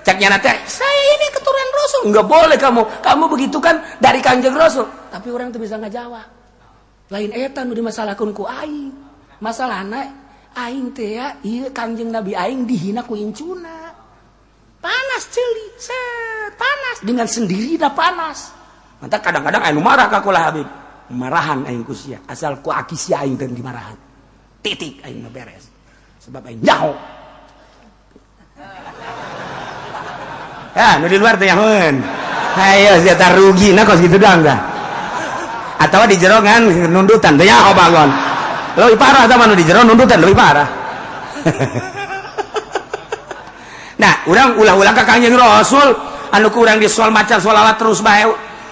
Cek nyana teh, saya ini keturunan Rasul. Enggak boleh kamu. Kamu begitu kan dari Kangjeng Rasul. Tapi orang tuh bisa ngajawab. Lain eta nu dimasalahkeun ku aing. Masalahna aing teh ya, ieu Kangjeng Nabi aing dihina ku incuna. Panas ceuli, set, panas dengan sendiri dah panas. Mantap kadang-kadang aing marah ka kula Habib. Marahan aing ku sia, asal ku aki sia aing teh dimarahan. Titik aing mah beres. Sebab aing nyaho. Ya, nu di luar teh nyahoeun. Hayo sia tah rugi na kos kitu doang dah. Atawa di jero ngan nundutan teh nyaho bangon. Leuwih parah tah mah nu di jero nundutan leuwih parah. Nah, urang ulah-ulah ka Kangjeng Rasul anu ku urang di soal maca sholawat terus bae.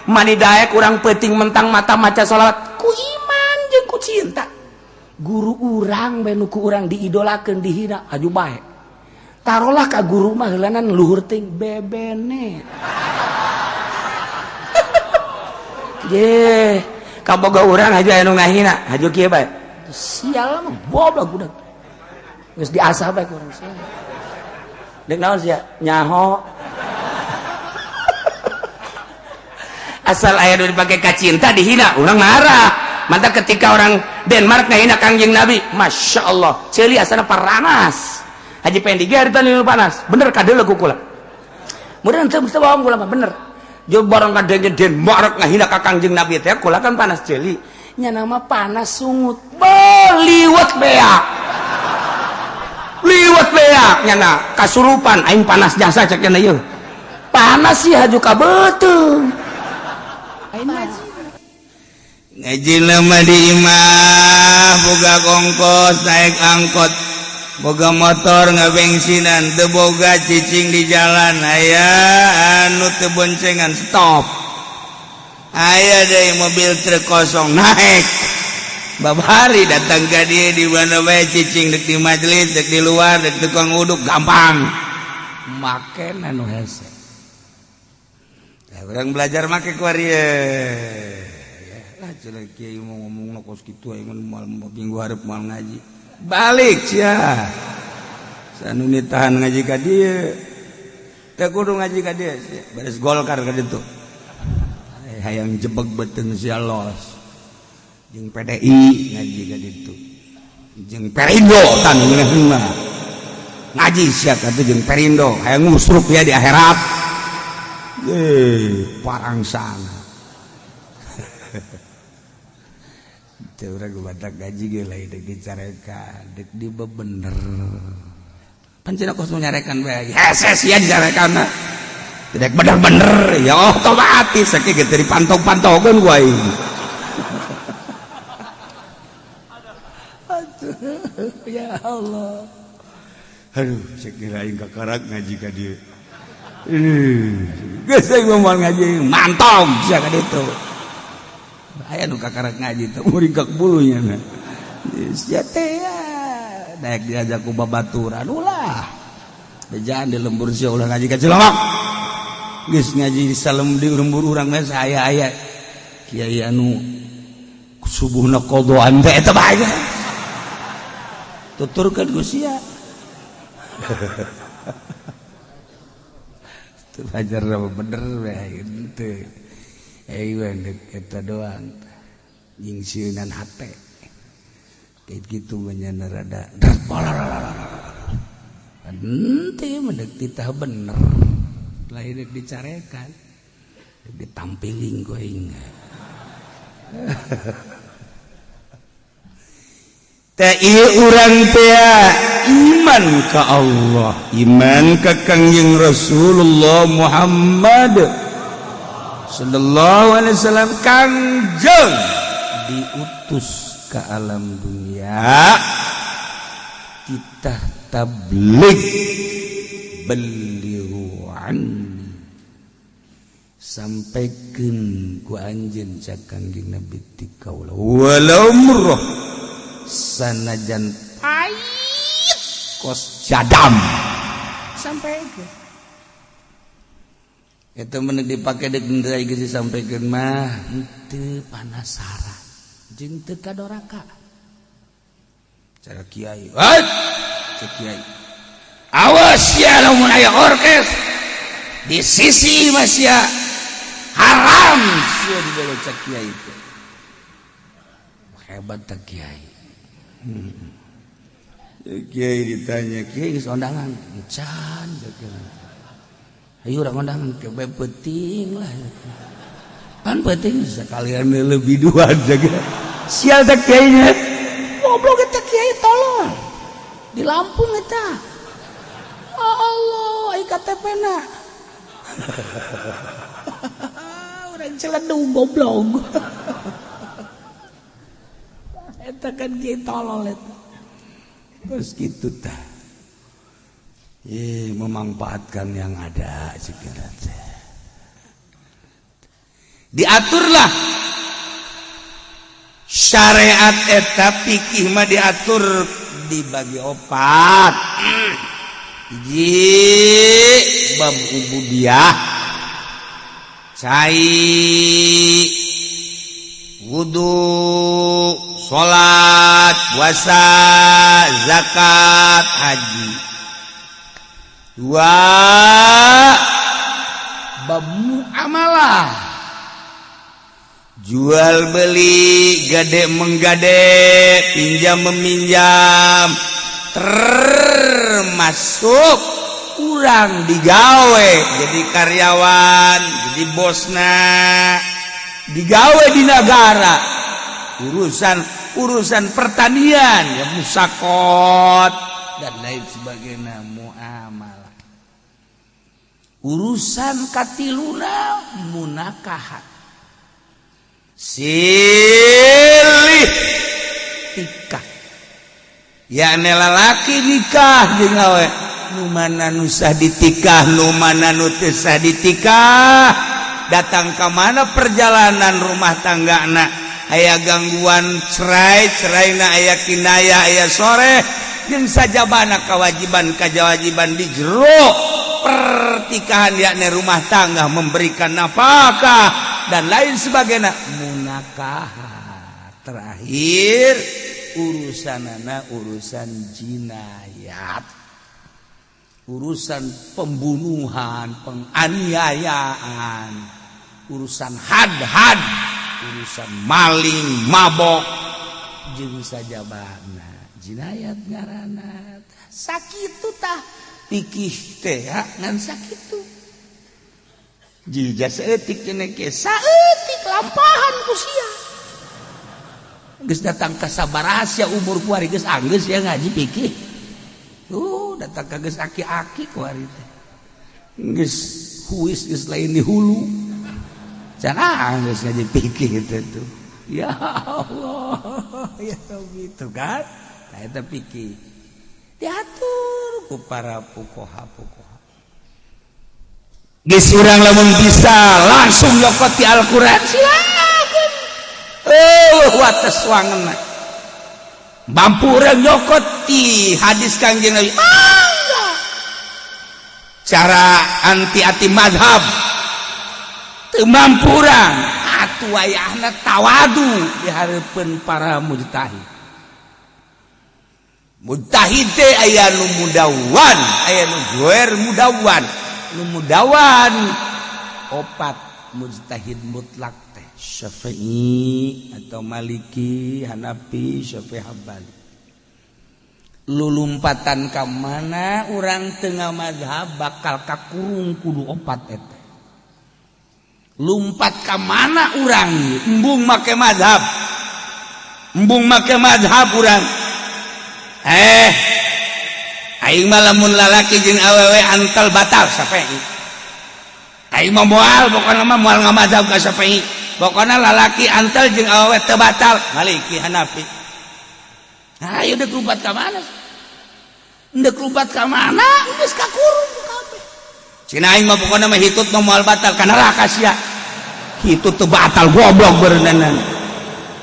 Mani daek urang peuting mentang mata maca sholawat ku iman jeung ku cinta. Guru urang bae nu ku urang diidolakeun dihina aju bae. Tarolah ka guru mah heulanan luhur ting bebene. Ye, kaboga urang haju aya nu ngahina, haju kieu bae. Sial mah goblok budak. Geus diasah bae ku urang sia. Deuk naon sia? Nyaho. Asal aya nu dipake ka cinta dihina, urang marah. Mantap ketika orang Denmark ngahina Kangjeng Nabi, Masya Allah, ceuli asana paranas. Haji Pendi ge harita nu panas, bener kadeuleu ku kula. Mudah teu mesti bohong kula mah bener. Jo barang kadenge Denmark ngahina ka Kangjeng Nabi teh kula kan panas ceuli. Nya nama panas sungut. Beliwet bea. Liwet bea nyana kasurupan aing panas jasa cek nya ieu. Panas sih haju ka beuteung. Aing ngaji. Ngaji mah di imah boga kongkos naik angkot boga motor ngabensinan teu boga cicing di jalan aya anu teu boncengan stop aya deui mobil truk kosong naik babari datang ka dieu di mana bae cicing dek di majelis dek di luar dek tukang uduk gampang Make anu hese. Ya, urang belajar make kuari ya lah cenah kiai mau ngomong kos kitu aing moal minggu hareup moal ngaji balik sia sanu nitahan ngaji ka dieu teu kudu ngaji ka dieu sia beres Golkar ka ditu hayang jebeg beuteung sia los jeung PDI ngaji ka ditu jeung Perindo tan ngeunah mah ngaji sia ka ditu jeung Perindo hayang ngusrup ya di akhirat eh parangsana. Teu urang batak gaji ge lain dek dicarekan dek dibebener pancen kos nyarekan bae hese sia dicarekan tidak bener-bener ya otomatis sakieu ge dipantog-pantogeun ku aing. Aduh, ya Allah. Aduh, cek aing kakarak ngaji ka dieu. Geus aing moal ngaji mantog sia ka ditu. Aya nu kakarak ngaji teh muringkak bulunya na. Sia teh daek diajak ku babaturan ulah. Bejaan di lembur sia ulah ngaji ka Cilongok. Geus ngaji di salem di lembur urang mah aya-aya kiai anu subuhna qadhaan teh eta bae. Tuturkeun ku sia. Teu ajar bener bae henteu. Eta doang nyingsieunan hate kayak gitu menyana rada henteu mendek titah bener lain dek dicarekan ditampiling ku aing. Teh ieu urang teh iman ka Allah, iman ka Kangjeng Rasulullah Muhammad sallallahu alaihi wasallam kangjeng diutus ke alam dunia Titah tabligh, "Balighu anni," sampaikan ku anjeun, cak Kangjeng Nabi, ti kaula, walau murrah, sanajan pait kos jadam, sampaikan. Itu mending dipake dek geus disampaikan mah henteu panasaran jeung teu kadoraka. Cara kiai, cek kiai, "Awas ya, lamun aya orkes di sisi mas ya haram sia di bawah." Cek kiai itu hebat tak kiai. Kiai ditanya, "Kiai geus undangan can?" "Ayo urang undangan ke penting lah pan, penting sekalian lebih dua jaga." Sial tak kiainya, goblok eta kiai, tolol di Lampung eta. Oh Allah, KTP na urang Ciledug, goblok eta kan, kiai tolol eta. Terus gitu tah. Ye, memanfaatkan yang ada sekitar. Diaturlah syariat eta, fikih mah diatur dibagi opat. Hiji, bab ubudiyah, cai, wudu, salat, puasa, zakat, haji. Dua, bab muamalah, jual beli, gade menggade, pinjam meminjam, termasuk kurang digawe jadi karyawan, jadi bosna, digawe di negara, urusan urusan pertanian ya, musakot dan lain sebagainya, muamalah. Urusan katiluna, munakahat, silih tikah, ya lalaki nikah jeung awe, nu mana nu sah ditikah, nu mana nu teu sah ditikah, datang ke mana perjalanan rumah tangga na, aya gangguan cerai, cerai na aya kinayah, aya sharih, jeung sajabana kewajiban kewajiban di jero pertikahan, yakni rumah tangga, memberikan nafkah dan lain sebagainya, munakah. Terakhir urusan anak, urusan jinayat, urusan pembunuhan, penganiayaan, urusan had-had, urusan maling, mabok jeung sajabana, jinayat ngaranna. Sakitu tah pikih teh ngan sakitu. Jika saeutik cenah ke saeutik lampahan ku sia. Geus datang ka sabaraha sia umur kuari, geus anggeus ya ngaji pikih? Tuh datang ka geus aki-aki kuari teh. Geus huis, geus lain di hulu. Can anggeus ngaji pikih itu tuh. Ya Allah, ya Rabbi, itu kan. Nah, eta pikih. Diatur ku para fuqaha fuqaha. Geus urang lamun bisa langsung nyokot di Al-Qur'an, silakan. Oh, wates wangenna. Mampu urang nyokot di hadis Kangjeng Nabi. Mangga. Cara anti anti madhab. Teu mampu urang. Atuh wayahna tawadu di hareupeun para mujtahid. Mujtahid teh aya nu mudawan, aya nu goer mudawan. Nu mudawan opat mujtahid mutlak teh, Syafi'i atau Maliki, Hanafi, Syafi'i, Hambali. Lulumpatan ka mana urang tengah mazhab bakal kakurung kudu opat eta. Lumpat ka mana urang embung make mazhab, embung make mazhab urang. Eh, aing mah lamun lalaki jeung awewe antal batal, Syafi'i. Aing mah moal, pokona mah moal ngamazhab ka Syafi'i, pokona lalaki antal jeung awewe teu batal, Maliki, Hanafi. Ayo dek lumpat ka mana? Ndek lumpat ka mana geus kakurung kabeh. Cina aing mah pokona mah hitut mah moal batal ka neraka sia. Hitut teu batal, goblok beureunan.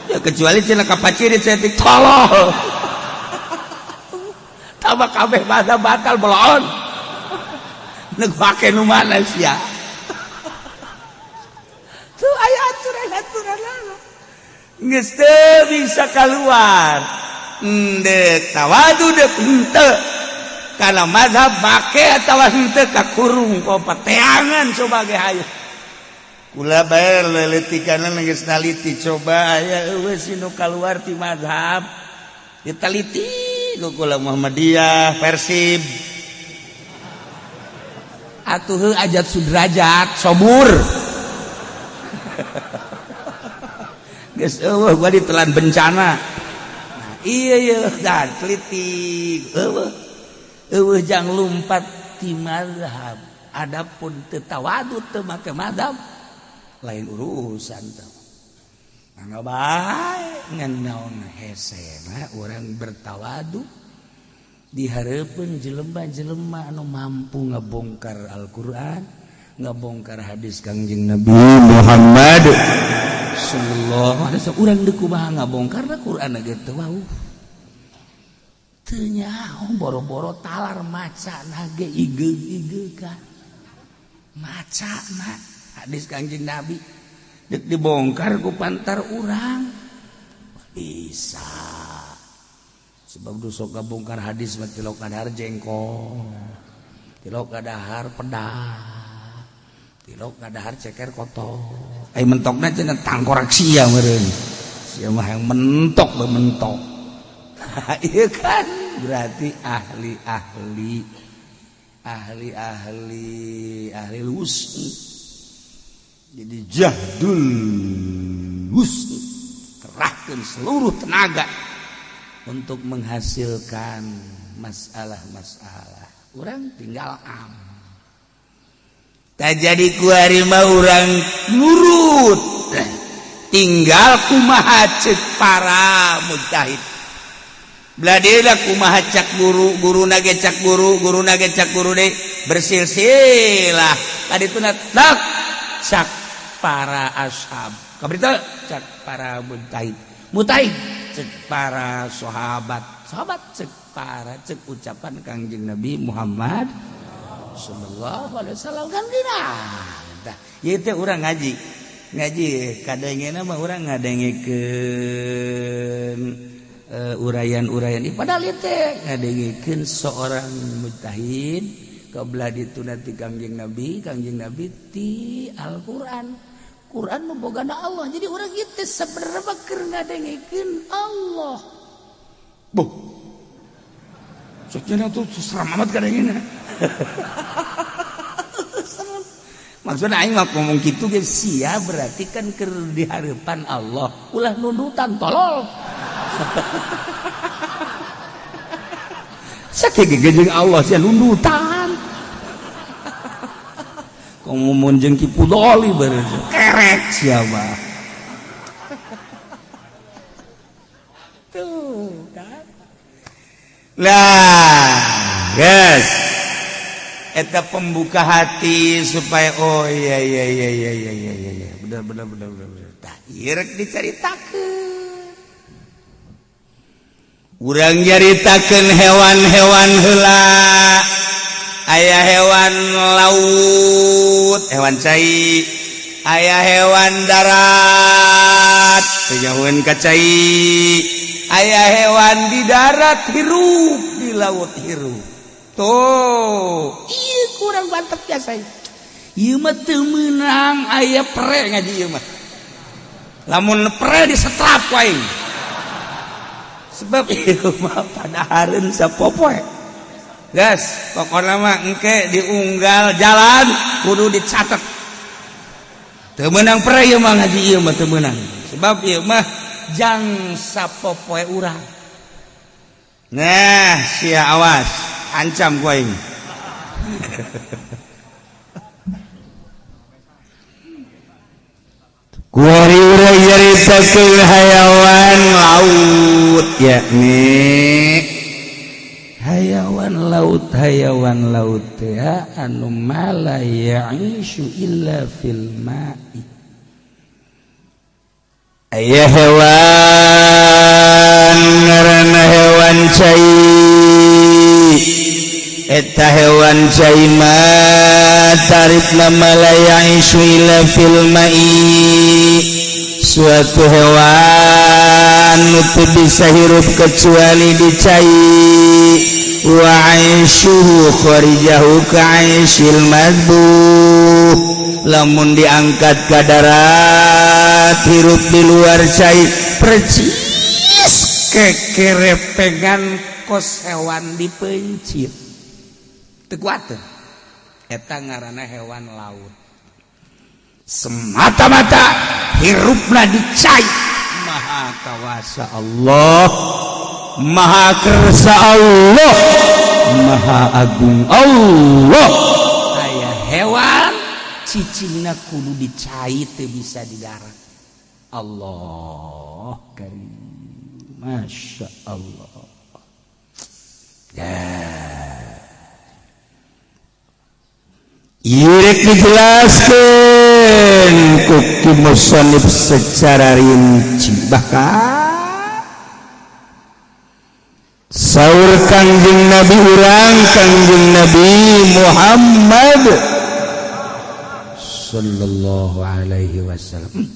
Ya kecuali cenah kapacirit saeutik, tolol. Tambah kabeh batal batal belon. Nek pake nu mana sia? Tuh aya aturan-aturan lah. Geus teu bisa keluar. Ndek tawadu dek henteu. Karena mazhab make atawa henteu kakurung pateangan sebagai hayu. Kula bae leutikana geus naliti, coba aya eueuh sinu kaluar ti mazhab. Diteliti ku kula Muhammadiyah, Persib. Atuh heuh Ajat Sudrajat sobur. Geus eueuh gua ditelan bencana. Nah, iya iya dan teliti eueuh. Eueuh jang lumpat ti mazhab. Adapun teu tawadu teu make mazhab lain urusan teh. Mangga bae ngan naon hesena urang bertawadu di hareupeun jelema-jelema anu mampu ngabongkar Al-Qur'an, ngabongkar hadis Kangjeng Nabi Muhammad sallallahu alaihi wasallam. Urang deuk kumaha ngabongkarna Qur'an ge teu wauh. Teu nyaho boro-boro talar maca nage igeug-igeukan. Maca na hadis Kangjeng Nabi deuk dibongkar ku pantar urang. Bisa. Sebab du sok ngabongkar hadis mah tilok kadahar jengkol, tilok kadahar pedah, tilok kadahar ceker kotor. Ai mentokna cenah tangkorak sia meureun. Sia mah yang mentok mentok. Iya kan? Berarti ahli-ahli ahli-ahli ahli wus'i. Jadi jahdul wus'i, kerahkan seluruh tenaga untuk menghasilkan masalah-masalah. Orang tinggal am. Tak jadi kuari mah urang nurut. Tinggal kumaha ceuk para mujtahid. Beladila kumaha cak guru, guru nage cak guru, guru nage cak guru deh bersilsilah. Tadi itu tak cak para ashab. Kabarita cak para mujtahid. Mujtahid cek para sahabat, sahabat cek para cek ucapan Kangjeng Nabi Muhammad sallallahu alaihi wasallam kan gina. Tah, ieu teh urang ngaji. Ngaji kadangena mah urang ngadengekeun uraian-uraian padahal ieu teh ngadengekeun seorang mujtahid kabelah ditu nanti Kangjeng Nabi ti Al-Qur'an. Quran nu bogana Allah. Jadi urang ieu teh sebenarnya mah keur ngadengekeun Allah. Boh. Socena tuh seram amat kadangena. Serem. Maksudnya aing mah ngomong kitu ge sia berarti kan keur di hareupan Allah. Ulah nundutan tolol. Sakieu ge jeung Allah sia nundutan. Ngomong jeung Ki Pudoli beureum kerek siapa. Tuh kan. Lah, guys. Eta pembuka hati supaya oh iya iya iya iya iya iya iya benar benar benar benar. Tah ieu rek dicaritakeun. Urang nyaritakeun hewan-hewan heula. Aya hewan laut, hewan cai, aya hewan darat, teu nyahoeun ka cai, aya hewan di darat hirup, di laut hirup. Tuh, ieu kurang mantep biasa. Ieu mah teu meunang aya pere ngaji ieu mah. Lamun pere disetrap ku aing. Sebab ieu mah padahareun sapopoe. Gas, pokoknya mah engke diunggal jalan kudu dicatat. Teu meunang pere ieu mah ngaji ieu mah teu meunang. Sebab ieu mah jang sapopoe urang. Nah, sia awas, ancam ku aing. Kuari urang nyaritakeun hayawan laut yakni hayawan laut hayawan laut teh anu mala ya'ishu illa fil ma'i. Aya hewan ngaranna hewan cai, eta hewan cai mah tarifna mala ya'ishu illa fil ma'i, suatu hewan nu teu bisa hirup kecuali di cai. Wa aishuhu kharijahu ka aisyil madbuh, lamun diangkat ka darat hirup di luar cai percis kekerepengan kos hewan dipencit teu kuat. Eta ngaranna hewan laut, semata-mata hirupna di cai. Maha kawasa Allah, Maha kersa Allah, Maha agung Allah. Aya hewan cicingna kudu dicai, teu bisa di darat. Allah karim, Masya Allah ya. Ieu rek dijelaskeun ku ki musannif secara rinci. Bahkan saur Kangjeng Nabi urang, Kangjeng Nabi Muhammad sallallahu alaihi wasallam,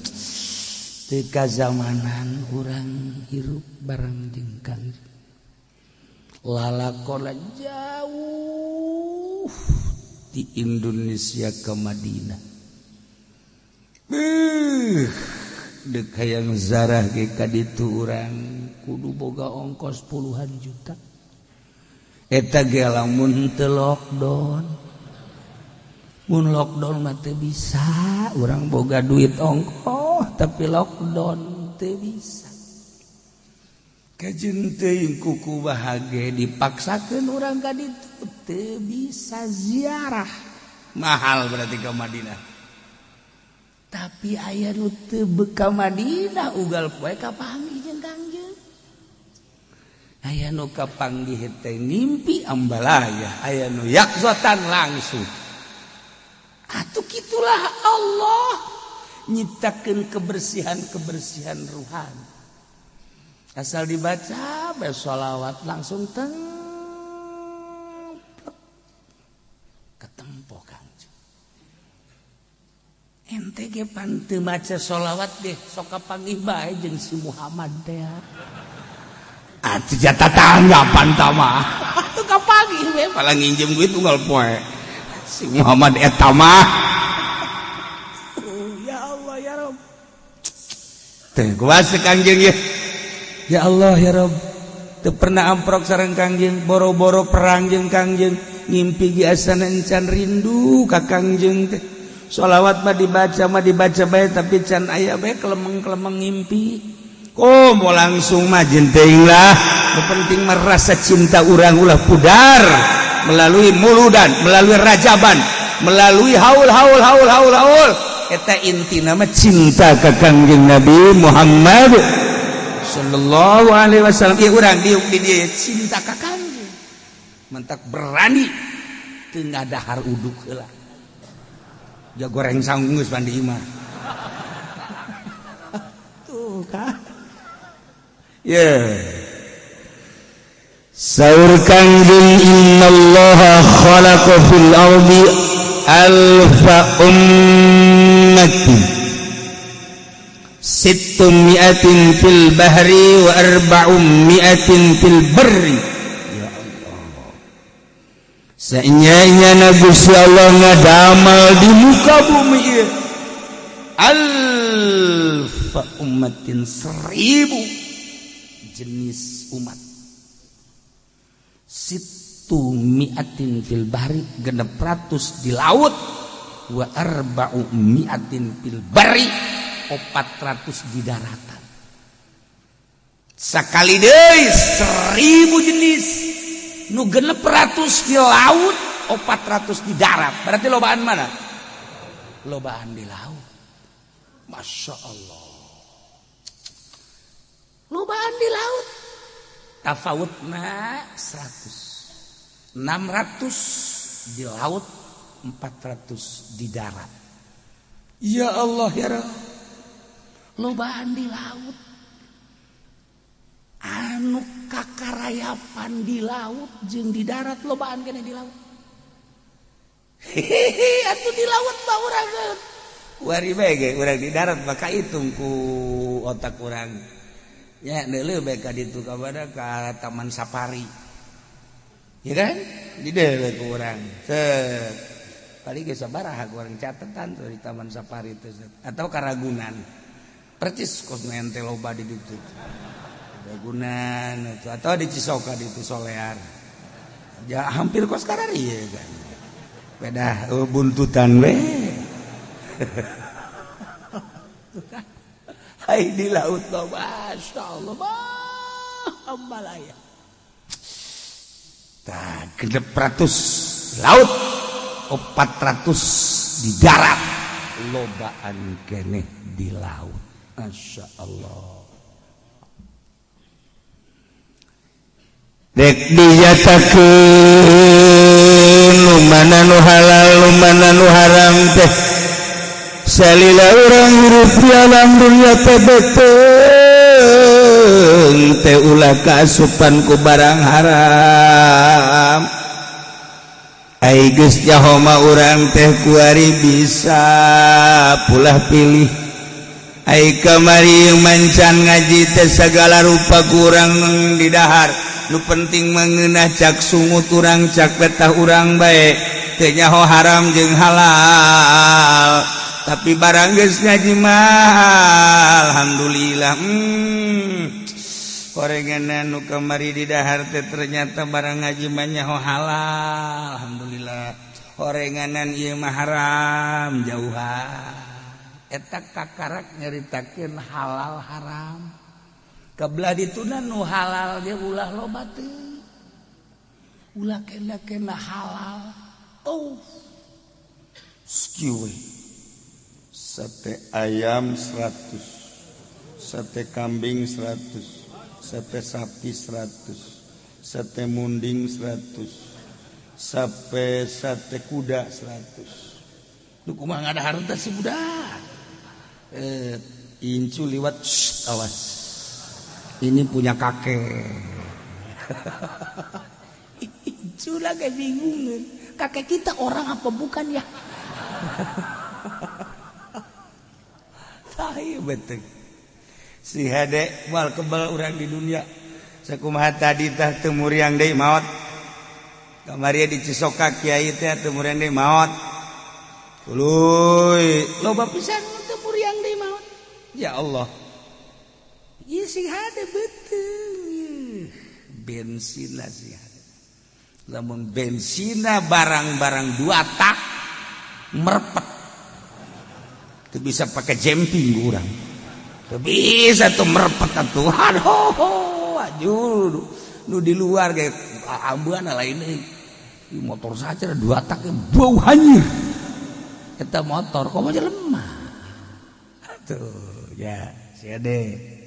teu kazamanan urang hirup bareng jeung Kangjeng, lalakona jauh di Indonesia ke Madinah. Dek hayang zarah ge ka ditu urang kudu boga ongkos puluhan juta. Eta ge lamun teu lockdown. Mun lockdown mah teu bisa, urang boga duit ongkoh tapi lockdown teu bisa. Kajeun teuing kuku bahage dipaksakeun urang ka ditu teu bisa ziarah. Mahal berarti ke Madinah. Tapi aya nu teu beka Madinah ugal poe kapanggih jeung Kangjeng. Aya nu kapanggih teh ngimpi ambalaya, aya nu yakzotan langsung. Atuh kitulah Allah nyiptakeun kebersihan-kebersihan ruhani. Asal dibaca bae sholawat langsung teng ketempo Kangjeng. Ente ge pan teu maca sholawat deh sok kapanggih bae jeung si Muhammad teh. Atuh jatah tanggapan ta mah. Atuh kapanggih we malah nginjem duit unggal poe. Si Muhammad eta mah. Ya Allah ya Rob. Teh kuasa Kangjeng ye. Ya Allah ya Rob, teu pernah amprok sareng Kangjeng, boro-boro perang jeung Kangjeng, ngimpi ge asana encan rindu ka Kangjeng teh. Sholawat mah dibaca bae tapi can aya bae kelemeng-kelemeng ngimpi. Komo langsung mah jeung teuing lah. Nu penting mah rasa cinta urang ulah pudar melalui muludan, melalui rajaban, melalui haul haul haul haul haul. Eta intina mah cinta ka Kangjeng Nabi Muhammad sallallahu alaihi wasallam. Ieu urang diuk di dieu cinta ka Kangjeng. Mentak berani teu ngadahar uduk heula. Ja goreng sanggung geus pan di imah. Tuh kan. Ye. Yeah. Saur Kangjeng, innallaha khalaqa fil ardi alfa ummati sittu mi'atin fil bahri wa arba'u mi'atin fil barri. Ya Allah, saenya-nya Gusti Allah ngadamal di muka bumi ieu alfa ummatin, 1000 jenis umat, sittu mi'atin fil bahri, 600 di laut, wa arba'u mi'atin fil barri, 400 di daratan. Sekali deui 1000 jenis, nu 600 di laut, 400 di darat, berarti lobaan mana? Lobaan di laut. Masya Allah, lobaan di laut, tafawutna 100. 600 di laut, 400 di darat. Ya Allah ya Rabb, lobaan di laut, anu kakarayapan di laut jeung di darat, lobaan kene di laut. Hehehe, atuh di laut mah urang wari bae ge, urang di darat maka hitung ku otak urang ya, neuleuh bae ka ditu ka mana, ka Taman Safari ya kan, di deuleuh ku urang set paling ge sabaraha ku urang catetan tuh di Taman Safari itu atau ka Ragunan, percis kos ente loba di ditu Ragunan itu atau di Cisoka di itu Solear ya, hampir kos karari ya kan, beda buntutan we. Hai di laut Masya Allah ambalaya. Tah 600 laut, 400 di darat, lobaan keneh di laut. Masya Allah. Dek dijatakeun nu mana nu halal nu mana nu haram teh, salila urang hirup di alam dunya teh beuteung teh ulah kaasupan ku barang haram. Ai geus nyaho mah urang teh kuari bisa pulah pilih. Ai kamari mancan ngaji teh sagala rupa kurang di dahar, nu penting mengenah cak sungut urang, cak petah urang bae, teu nyaho haram jeung halal. Tapi barang geus ngaji mah alhamdulillah, gorengan nu kamari di dahar teh ternyata barang ngaji mah nyaho halal, alhamdulillah. Gorenganan ieu mah haram, jauhan. Eta kakarak nyaritakeun halal haram. Kebelah dituna nu halal dia ulah loba teuing, ulah kena-kena halal. Oh, skiwe sate ayam 100, sate kambing 100, sate sapi 100, sate munding 100, sampai sate kuda 100. Lu kumaha ngadahar teh si budak, incu liwat, shh, awas ini punya kakek. Incu lagi bingung, kakek kita orang apa bukan ya? Tai betul si hade moal kebal urang di dunia. Sakumaha tadi tah teu muriang deui maot, kamari di Cisoka kiai teh teu muriang deui maot, tuluy loba pisan teu muriang deui maot. Ya Allah. Ieu si hade betul bensina si hade, lamun bensina barang-barang dua tak merepet teu bisa pakai jemping urang, teu bisa tuh merepet atuh. Aduh, aduh, nu di luar ge ambeuna lain euy, motor saja dua tak bau hanyir eta motor komo jelema atuh ya si hade.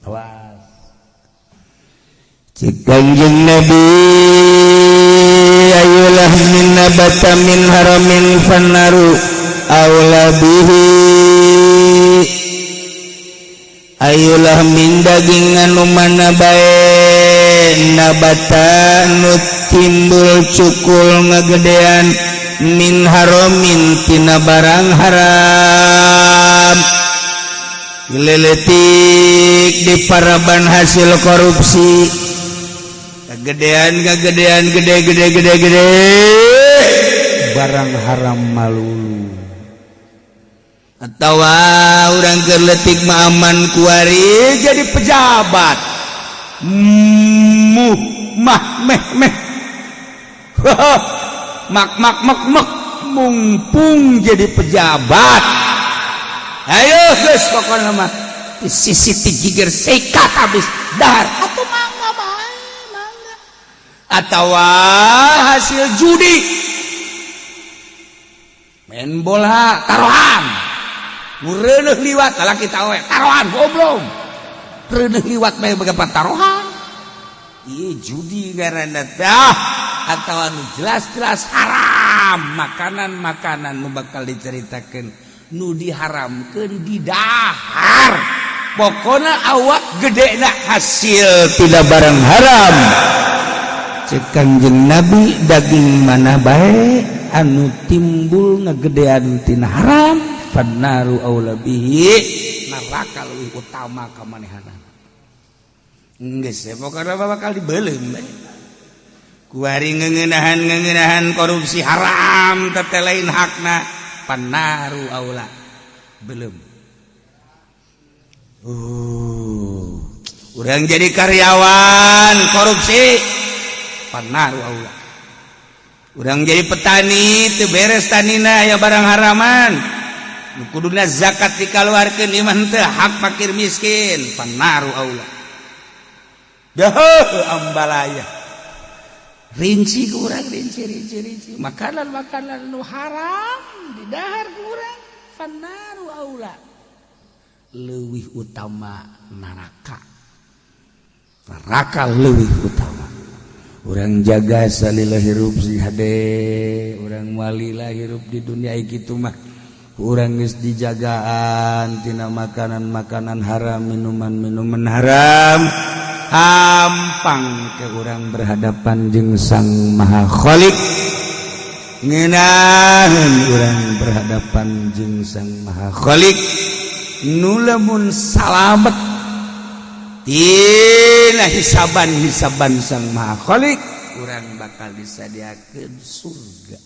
Awas. Cik Kanjeng Nabi, ayolah min nabata min haramin fannaru aula bihi. Ayolah min daging anu mana bae nabata nu timbul cukul ngagedean min haramin tina barang haram, leletik di paraban hasil korupsi, kegedean kegedean gede gede gede gede barang haram malulu. Atau urang keur leutik mah aman kuari jadi pejabat, muh mah meh meh mak mak mak mak mumpung jadi pejabat. Ayo geus pokona mah sisi gigir sikat habis dahar atuh mangga bae mangga. Atawa hasil judi main bola taruhan, reuneuh liwat lalaki tawe taruhan, goblok reuneuh liwat main begapat taruhan. Ieu judi ngaranna teh atau anu jelas-jelas haram. Makanan-makanan nu bakal diceritakeun nu diharamkeun didahar, pokoknya awak gede nak hasil tidak barang haram. Cek Kanjeng Nabi, daging mana bae anu timbul ngegedean tina haram, fannaru aula bihi, neraka leuwih utama ka manehana. Geus pokokna bakal dibeuleum bae. Kuari ngeuneunahan ngeuneunahan korupsi haram teh lain hakna, fannaru aula belum. Urang jadi karyawan korupsi, fannaru aula. Urang jadi petani teu beres tanina, aya barang haraman. Nu kuduna zakat dikaluarkeun, ieu mah henteu, hak fakir miskin, fannaru aula. Dah ambalaya rinci ku urang, rinci rinci rinci. Makanan makanan nu haram didahar ku urang, fannaru aula, leuwih utama neraka, neraka leuwih utama. Urang jaga salila hirup si hade urang, malila hirup di dunia kitu mah urang geus dijagaan tina makanan-makanan haram, minuman-minuman haram. Hampang ke urang berhadapan jeung Sang Maha Khalik, ngenaheun urang berhadapan jeung Sang Maha Khalik nu lamun salamet tina hisaban-hisaban Sang Maha Khalik, urang bakal disadiakeun surga.